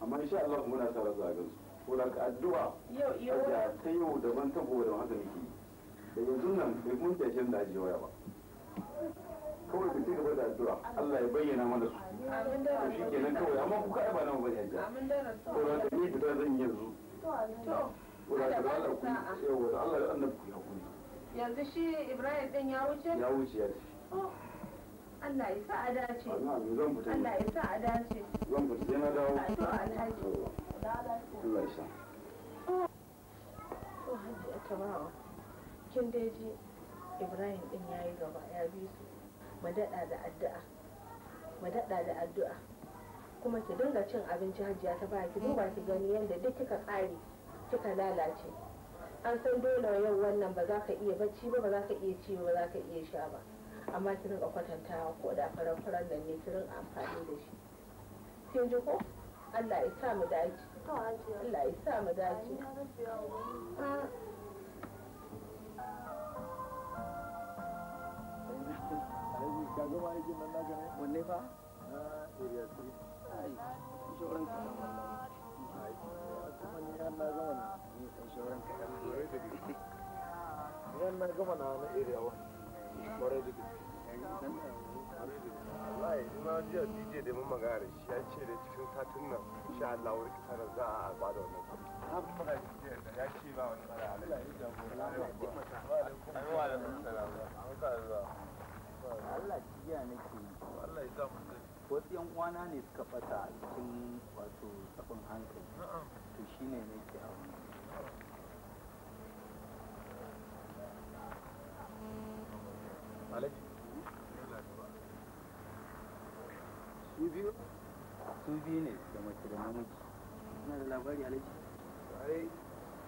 Amma insha Allah muna sa ran za a gan su. Ko da ka addu'a Yau yau. da ta yau daban ta gobe daban haka nake yi. Da yanzu nan bai mun tashin da ajiye waya ba. Kawai ku ci gaba da addu'a Allah ya bayyana mana su. Amin da To shikenan kawai amma kuka ai ba nan bane ajiya. Amin da rasu. Ko da ka ni fita zan yi yanzu. To. Ko da ka Allah ku yawa da Allah da annabi ku yi hakuri. Yanzu shi Ibrahim din ya wuce? Ya wuce ya tafi. Oh. Allah ya sa a dace. Amin zan fita. Allah ya sa a dace. Zan fita sai na dawo. To Alhaji. Allah ya sa. To Hajiya Tabawa, kin dai ji Ibrahim din yayi gaba ya bi su. Mu daɗa da addu'a. Mu daɗa da addu'a. Kuma ki dinga cin abinci Hajiya ta ba ki duba ki gani yadda duk kika ƙare kika lalace. An san dole yau wannan ba za ka iya bacci ba ba za ka iya ci ba ba za ka iya sha ba. Amma ki rinka kwatantawa ko da faran-faran nan ne ki rinka amfani da shi. Kin ji ko? Allah ya sa mu dace. Allah ya sa mu dace. Alhaji ka gama aikin nan naka ne? Wanne fa? Na area 3. Ai, shauran kaɗan wallahi. Ai, kuma ni har na gama na. Ni ɗan shauran kaɗan Kwarai da gaske. Ni har na gama na na area 1. Kwarai da gaske. Kwarai da gaske. Wallahi ni ma jiya DJ da mun magana da shi ya ce da cikin satin nan insha Allah wani kasar za a ba da wannan kuɗi. Mun magana da shi da ya ce ba wani tsara Allah ya jagora. Allah ya taimaka. Wa alaikum salam. An ka zuwa. Allah jiya nake yi. Allah ya sa mu sani. Wasu yan uwana ne suka bata a cikin wato taɓin hankali. To shine nake a wani. Alhaji. Su biyu? Su biyu ne da mace da namiji. Ina da labari Alhaji. Ai,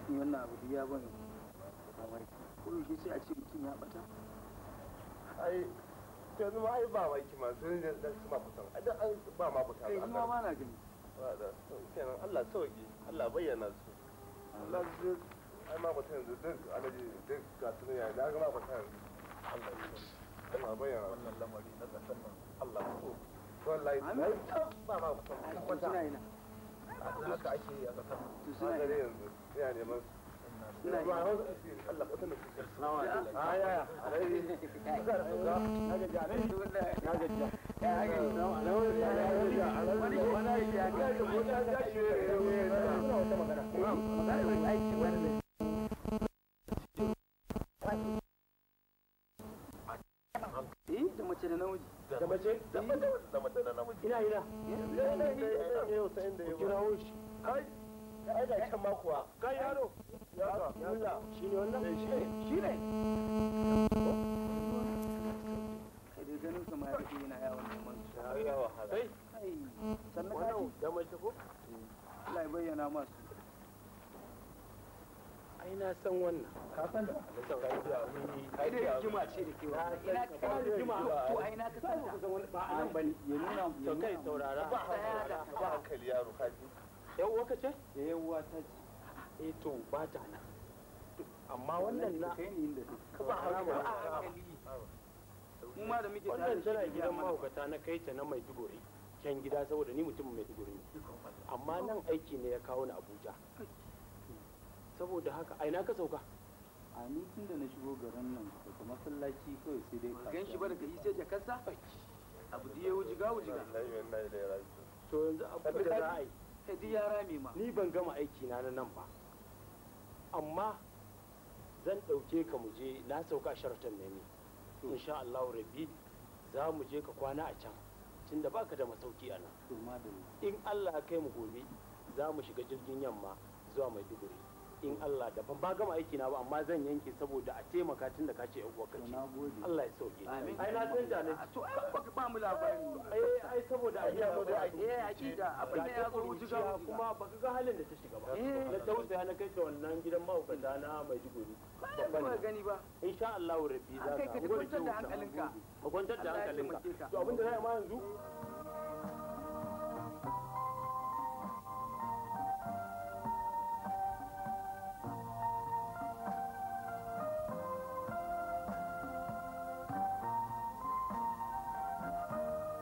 Ni wannan abu duk ya bani mamaki. Ko yaushe sai a ce mutum ya bata? Ai yanzu ma ai ba maki ma sun da su ma kusan. Ai dan an ba ma kusan. Kai ni ma ba na gani. Ba da kenan Allah sauki Allah bayyana su. Allah su ai ma kusan yanzu duk Alhaji duk ga su ne ya na ga ma kusan yanzu. Allah ya Allah bayyana su. wannan lamari na ƙasar nan Allah ko Wallahi Amin. ba ma kusan. To suna ina. haka ake yi a ƙasar nan. To suna Haka ne ina. yanzu ina neman su. Suna ina. Allah kusan da su. Assalamu alaikum. Ah, yaya. Alhaji. Na gaji Alhaji. Na gaji. Ya haka yi. Wani ya ga. Magana aiki wani. Eh, da mace da namiji. Da mace? Da mace da mace da namiji. Ina ina. Yau sai inda yau. Kirawo shi. Kai. Ai da can ma kuwa. Kai yaro. Ya Shi ne wannan? Shi ne. Kai dai ganin sa ma ya daɗe yana yawon neman su. Ya wahala. Kai. Kai, sannan ka Wannan ji. da mace ko? Allah ya bayyana masu. Ai na san wannan. Ka san da? Kai dai rigima ce da ke wannan. Ina ka Ba rigima. To ai na ka san ta. Ba a nan bane. Ya nuna To kai saurara. Ba hankali. Ba hankali yaro kaji. Yau uwa ce? Da yawwa ta ce. Eh to ba ta nan. Amma wannan na Kai ne inda take. Ba hankali. Mu ma da muke tare wannan da shi tana da gidan mana. mahaukata na kai ta na Maiduguri. Can gida saboda ni mutumin Maiduguri ne. Amma nan aiki ne ya kawo ni Abuja. Saboda haka ai na ka sauka. A ni tun da na shigo garin nan daga masallaci kawai sai dai Gan shi ba daga isa jakarsa abu da ya wujiga wujiga Wallahi wallahi da ya rasu. To yanzu abu da za a yi. sai duk ya rame ma Ni ban gama aiki na na nan ba. Amma zan ɗauke ka mu je na sauka a Sheraton ne ni. Insha Allah Rabbi za mu je ka kwana a can tunda baka da masauki a nan. To madalla. In Allah ya kai mu gobe za mu shiga jirgin yamma zuwa Maiduguri. In Allah da ban ba gama aiki na ba amma zan yanke saboda a taimaka tunda ka ce yan uwarka To ce. na gode. Allah ya sauke. Amin. Ai na san da ne. To ai baka ba mu labari Ai ai saboda a biya da aiki. eh akida abin da ya zo wujiga wujiga kuma baka ga halin da ta shiga ba. Eh. Na tausaya na kai ta wannan gidan mahaukata na Maiduguri. ba Babban ba nan. gani ba Insha Allah Rabbi za An kai ka ka kwantar da hankalinka. Ka kwantar da Allah ya hankalinka. taimake ka. To abin da za a yi ma yanzu Thank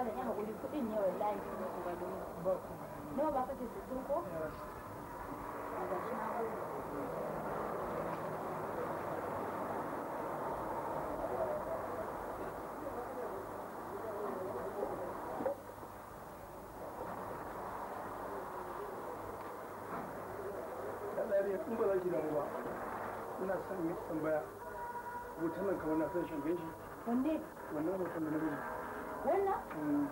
Malam ya haƙuri kuɗin ne wallahi sun su gado. Ba ku. Nawa ba kace 60 ko? A gashi na gode. In ba za ki damu ba, ina son yi tambaya. Hoton nan kamar na son shan ganshi. Wanne? Wannan hoton da na gani. Wannan?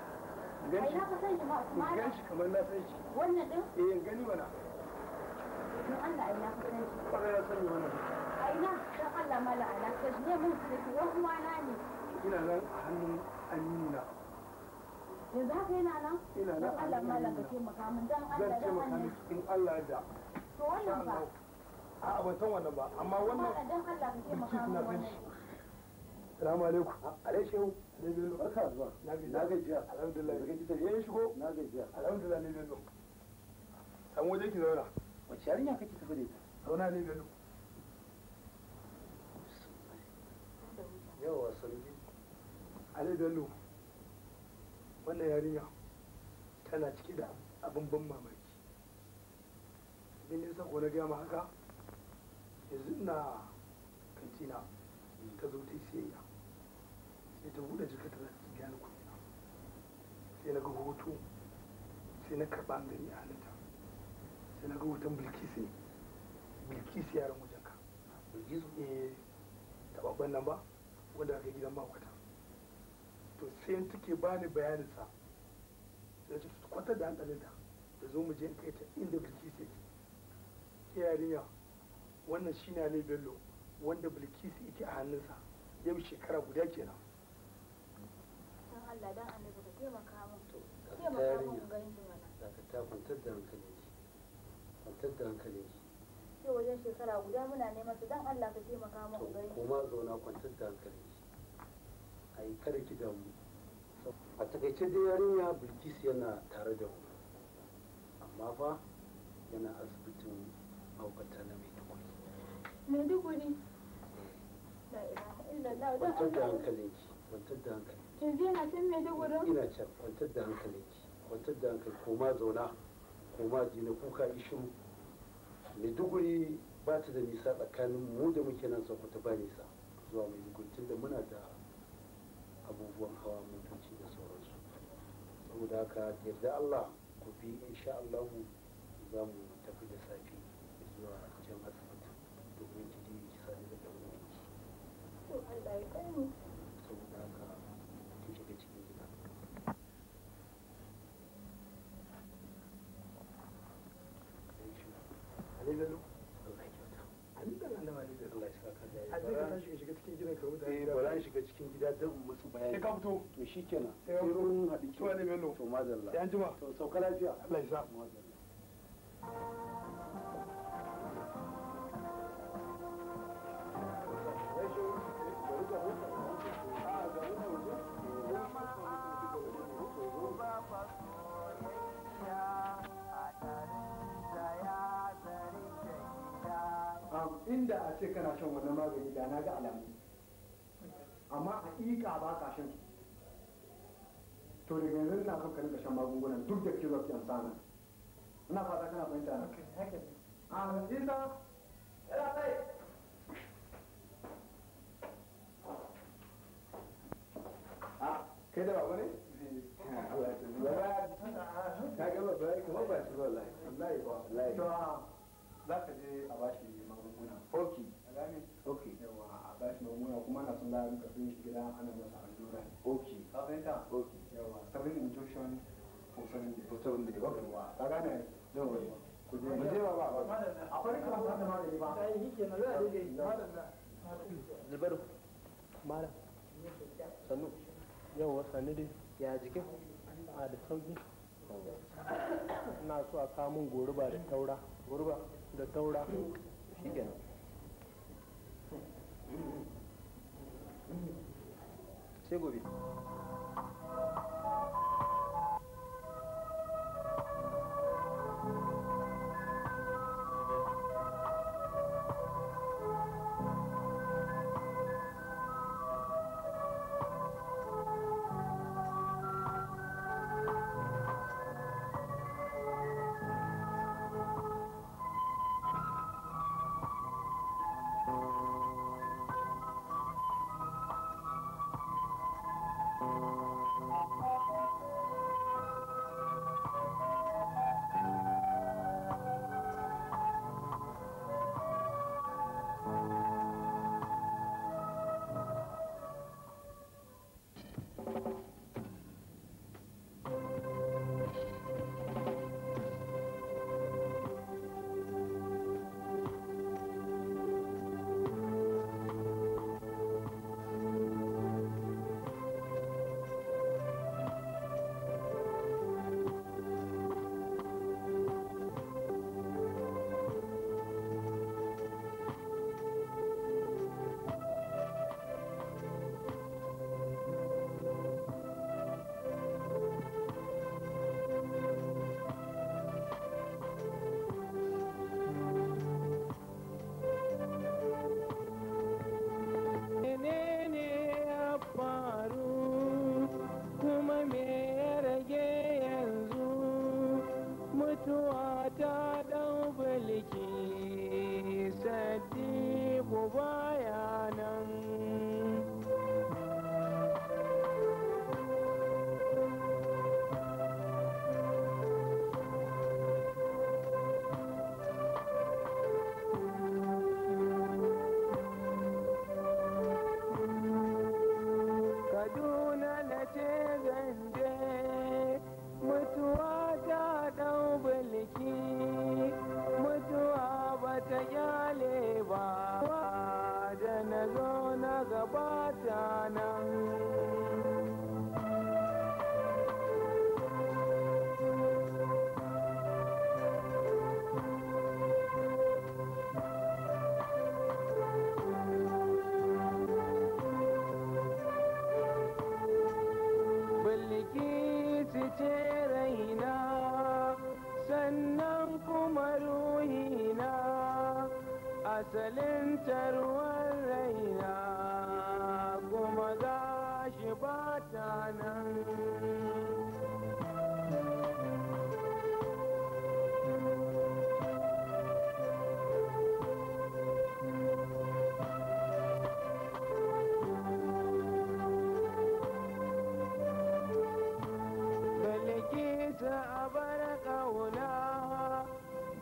Ganshi. Ai na ka san shi ma Usman. Ganshi kamar na san shi. Wannan din? Eh, gani mana. Don Allah ai na ka san shi. Kwarai na sani wannan. Ai na dan Allah mala ai na ka san shi ne mun da shi wani uwana ne. Ina nan a hannun Amina. Yanzu haka yana nan? Ina nan. Dan Allah mala ka taimaka min dan Allah Zan dan taimaka Allah. miki in Allah ya da. To wannan ba. A'a ban san wannan ba, amma wannan Malam dan Allah ka taimaka Bilkisu min na san wannan. shi. Salamu alaikum. Alai shehu. Alai Bello. Barka zuwa. Na gajiya. Na gajiya. Alhamdulillah. Daga kita Eh shigo. Na gajiya. Alhamdulillah ne Bello. Samu waje ki zauna. Wace yarinya kake tafi da ita? Zauna ne Bello. Yawa sanji. Alai Bello. Wannan yarinya tana cike da abin ban mamaki. Abin da yasa ko na gaya ma haka yanzu ina kantina ta zo ta yi siyayya sai ta buɗe jika ta za ta biya ni kuɗi na sai na ga hoto sai na karɓa an gani a hannunta sai na ga hoton Bilkisu ne. Bilkisu yaran wajenka. Bilkisu? Eh, taɓaɓɓen nan ba wanda aka yi gidan mahaukata. To sai take bani bayanin sa sai ta kwantar da hankalinta da zo mu je in kai ta inda Bilkisu yake. Ke yarinya wannan shine Ali Bello wanda Bilkisu yake a hannunsa yau shekara guda kenan. Dan Allah dan Annabi ka taimaka min. Ta Taimaka min yarinya. in gan shi mana. Dakata kwantar da hankalinki. Kwantar da hankalinki. Yau wajen shekara guda muna neman su dan Allah ka taimaka min in gan shi. Koma zauna kwantar da hankalinki. Ai kada ki damu. A takaice dai yarinya Bilkisu yana tare da mu. Amma fa yana asibitin mahaukata na Maiduguri. Maiduguri. La ilaha illallah dan Kwantar da Allah. hankalinki. Kwantar da hankalinki. Yanzu yana can Maiduguri. Ina can kwantar da hankalinki. Kwantar da hankali koma zauna. Koma ji na kuka ishiru. Maiduguri ba ta da nisa tsakanin mu da muke nan Sokoto ba nisa zuwa Maiduguri tunda muna da abubuwan hawa motoci da sauransu. Saboda haka da yarda Allah ku bi insha Allah za mu tafi da safe zuwa can asibiti domin ki je ki sadu da ɗan uwanki. To Allah ya kai mu. Saboda haka ki shiga cikin gida. Ali Bello. Allah ya kyauta. Ali dan Allah Ali Bello. Allah ya saka da A je ka tashi ka shiga cikin gidan ka mutane. Eh bara in shiga cikin gida don in musu bayani. Sai ka fito. To shikenan. Sai ka Sai fito. mun haɗu To Ali Bello. To madalla. Sai an jima. To sauka lafiya. Allah ya sa. Madalla. Inda a ce kana shan wannan magani da na ga alamu amma haƙiƙa ba ka shan su. To daga yanzu ina son ka rinka shan magungunan duk da ke zuwa ki amsa nan. Ina fata kana fahimta na. A Isa yana tsaye. Kai da baba ne? Allah ya tafi. Baba ka ga baba kamar ba shi ba wallahi. Wallahi ba. Wallahi. To za ka je a bashi magunguna. Okay. A gane? Okay. Yawa a bashi magunguna kuma na son za a rinka bin shi gida ana masa allura. Okay. Ka fahimta? Okay. Yawa 7 injection for 7 days. For 7 days. Okay. Yawa ka gane? Yawa. Ku je. Mu je baba. Akwai kamar da magani ba. Ai shi kenan za a dinga yi. Madalla. Zubairu. Malam. Sannu. Yauwa sannu dai. Ya jikin? A da sauki. Ina so a kawo min goruba da taura. Goruba? Da taura. Shikenan. Sai gobe. ba ta nan. Bilkisu ce raina, sannan kuma ruhina, asalin tarwar raina, kuma gashi ba ta nan. Bilkisu a bar ƙauna,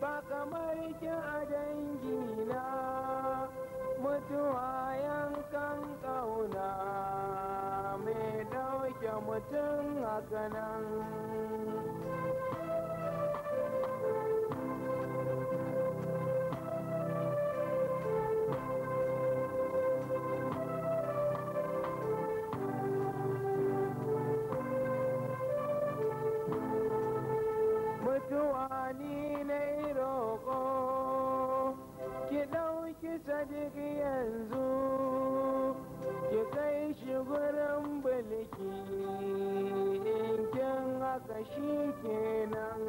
ba kamar ki a dangina, mutuwa yankan ƙauna, mai ɗauke mutum haka nan. Mutuwa ni na yi roƙo, ki ɗauki Sadiq yanzu, ki kai shi gurin Bilki, in kin haka shi kenan.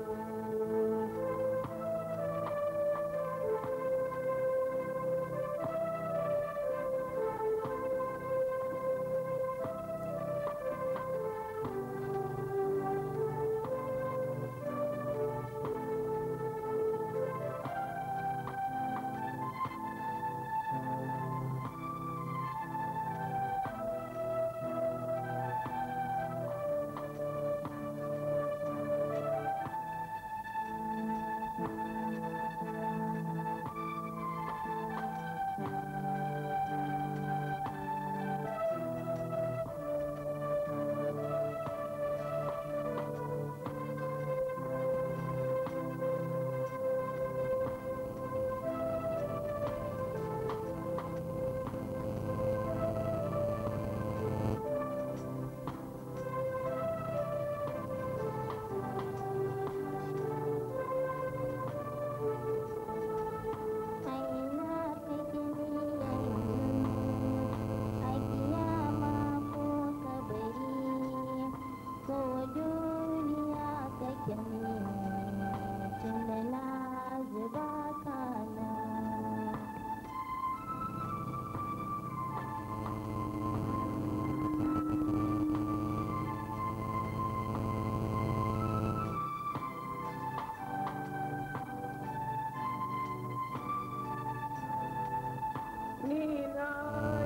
Ni na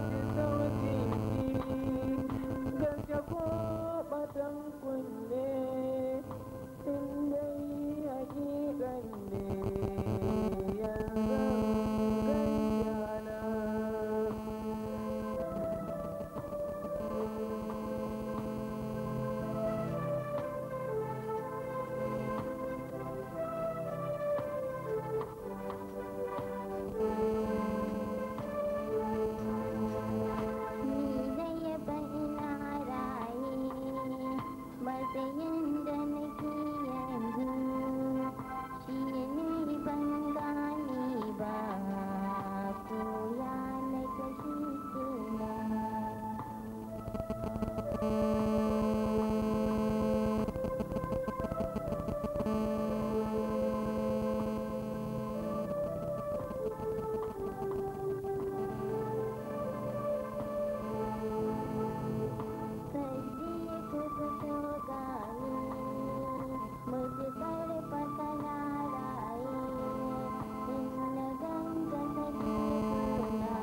ji sautin ki, gaske ko batan kunne, in dai hakikan ne, yanzu ganjana. Ni dai ba ina raye, matsayin da nake yanzu shi ne ban gane ba, ko ya nake shi kenan. Sadiku fito gani, mutukar fatana raye, in na ganga Sadiquna,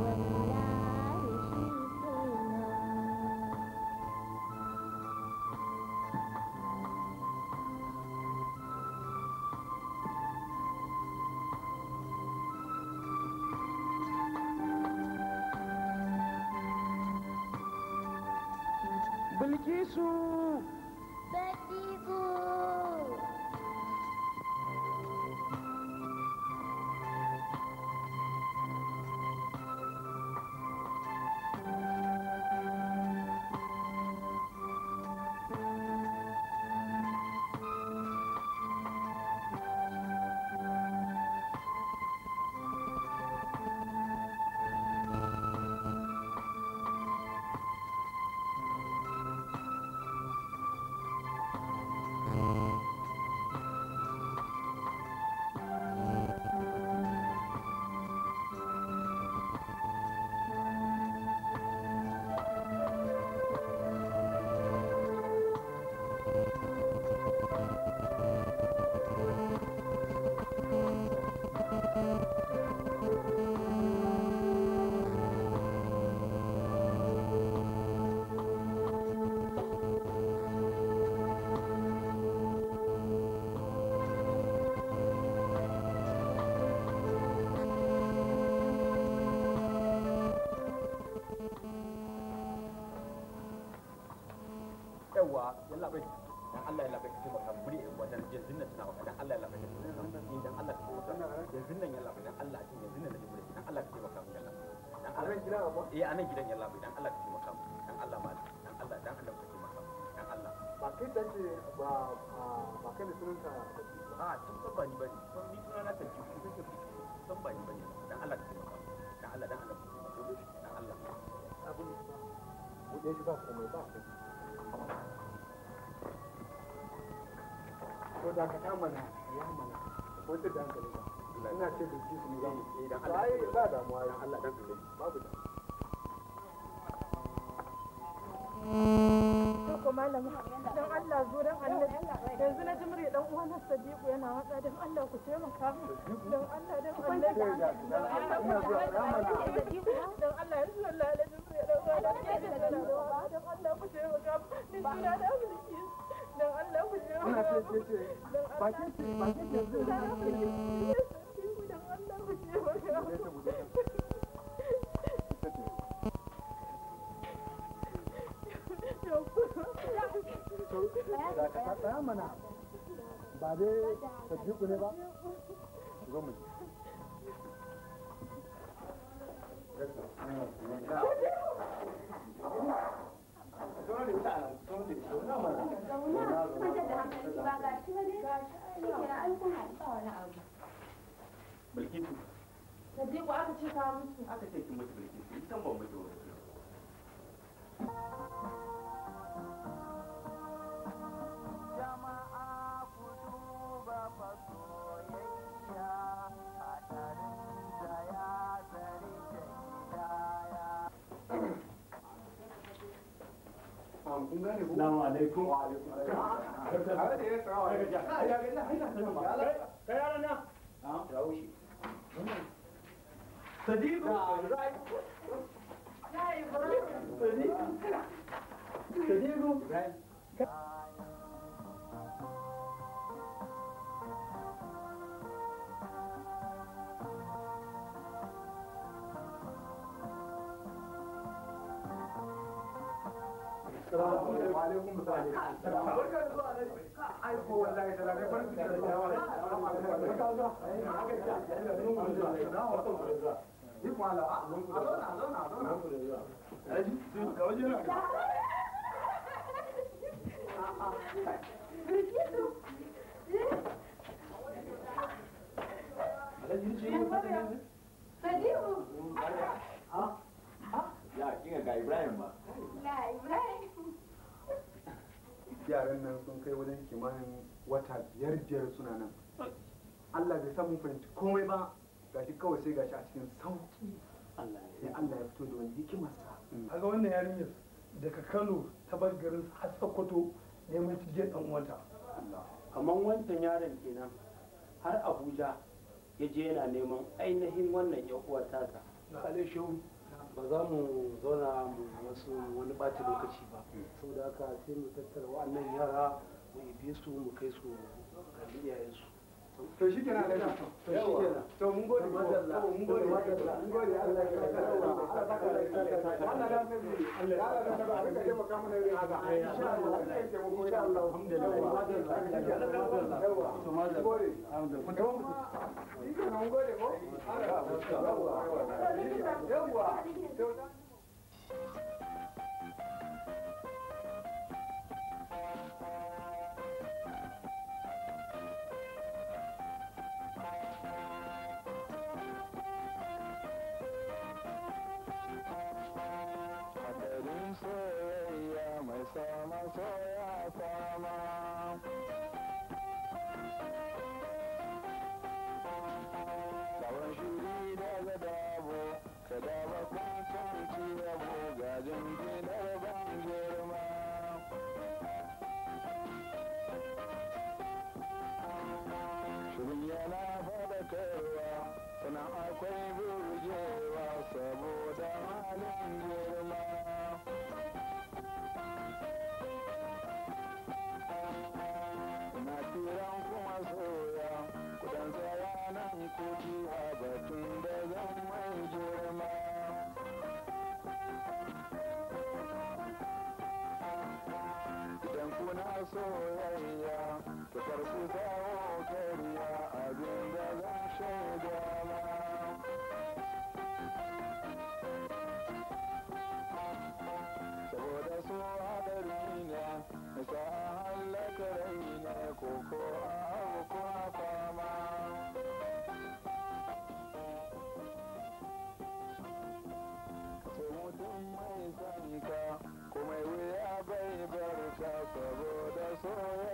wallahi shi kenan. Bilkisu! Sadiku! Yawa yalla bai dan Allah yalla bai ka taimaka mu buri wajen yanzu nan tana maka dan Allah yalla bai ka taimaka mu dan Allah ka taimaka yanzu nan yalla bai dan Allah cin yanzu nan da buri dan Allah ka taimaka mu yalla dan Allah gidan amma eh anan gidan yalla bai dan Allah ka taimaka mu dan Allah ma dan Allah dan Allah ka taimaka mu dan Allah ba kai tace ba ba kai ne sunanka a tun ba ni bane ni suna na tafi san ba ni bane dan Allah ka taimaka mu dan Allah dan Allah ka taimaka mu dan Allah abun buɗe shi ba komai ba komai ko da ka mana ya mana ko da hankali ba ina ce da kisu ne zamu dan Allah ai ba damuwa dan Allah dan Allah babu da ko malama dan Allah zo dan Allah yanzu na ji murya dan uwan Sadiku yana waka dan Allah ku taimaka mu dan Allah dan Allah dan Allah yanzu Allah na ji murya dan uwan dan Allah ku taimaka mu ni suna da mulki dan Allah ku taimaka mu dan ba ke ce ba ke ce yanzu dan Allah ku taimaka mu. Da ka tsaya mana ba dai Sadiku ne ba zo mu Bilkisu. Sadiku aka ce ka mutu. Aka ce kin mutu Bilkisu, ni san ban mutu ba. Jama'a ku duba fa soyayya hadarin da ya zarce hidaya. Kun gane ko? Assalamu alaikum. Wa alaikum assalam. Kai yaran nan. Dawo shi. Sadiku. Sadiku. Sadiku. Alaikum salam. Barka da zuwa Alhaji. Ai ko wallahi da lafiya farin ciki da zuwa. Barka da zuwa. Ni kuma Allah. A zauna a zauna a zauna. Alhaji, ga waje na. Alhaji ce ne. Sadiku. Ya kinga ga Ibrahim ba. La Ibrahim. Yaran nan sun kai wajen kimanin wata 5 suna nan. Allah bai sa mun fahimci komai ba gashi kawai sai gashi a cikin sauki. Sai Allah ya fito da wani hikimarsa. Kaga wannan yarinyar daga Kano ta bar garin har Sokoto neman cigiyar dan uwanta. Kamar wancan yaron kenan har Abuja ya je yana neman ainihin wannan yan uwa tasa. Alai Shehu, ba za mu zauna mu wasu wani ɓata lokaci ba saboda haka sai mu tattara wa'annan yara mu ibe su mu kai su ga iyayensu. To shi kenan Alhaji. To shi kenan. To mun gode. Mun gode. Mun gode. Allah ya saka. Allah saka. Allah da nabi. Allah da nabi. A rika taimaka mana irin haka. Insha Allah. Insha Allah. Alhamdulillah. Yawa. To madalla. Mun gode. Alhamdulillah. Shi kenan mun gode ko? Yawa. Yawa. Hadarin soyayya mai sama soya fama. Tsawon shiri daga dabo, ka daba kwanci yabo gajin ginar ban girma. Shirin yana faɗakarwa, sannan akwai burgewa saboda halin girma. Ina kiran kuma soya, kudan tsaya nan kuci a batun da zan mai girma. Soyayya ta karku zawo kariya, abin da zan shaida ma. Saboda so hadari ne, nisa hallaka rai ne, koko abu ko fama. So mutum mai son ka, kuma wuya bai barka saboda so.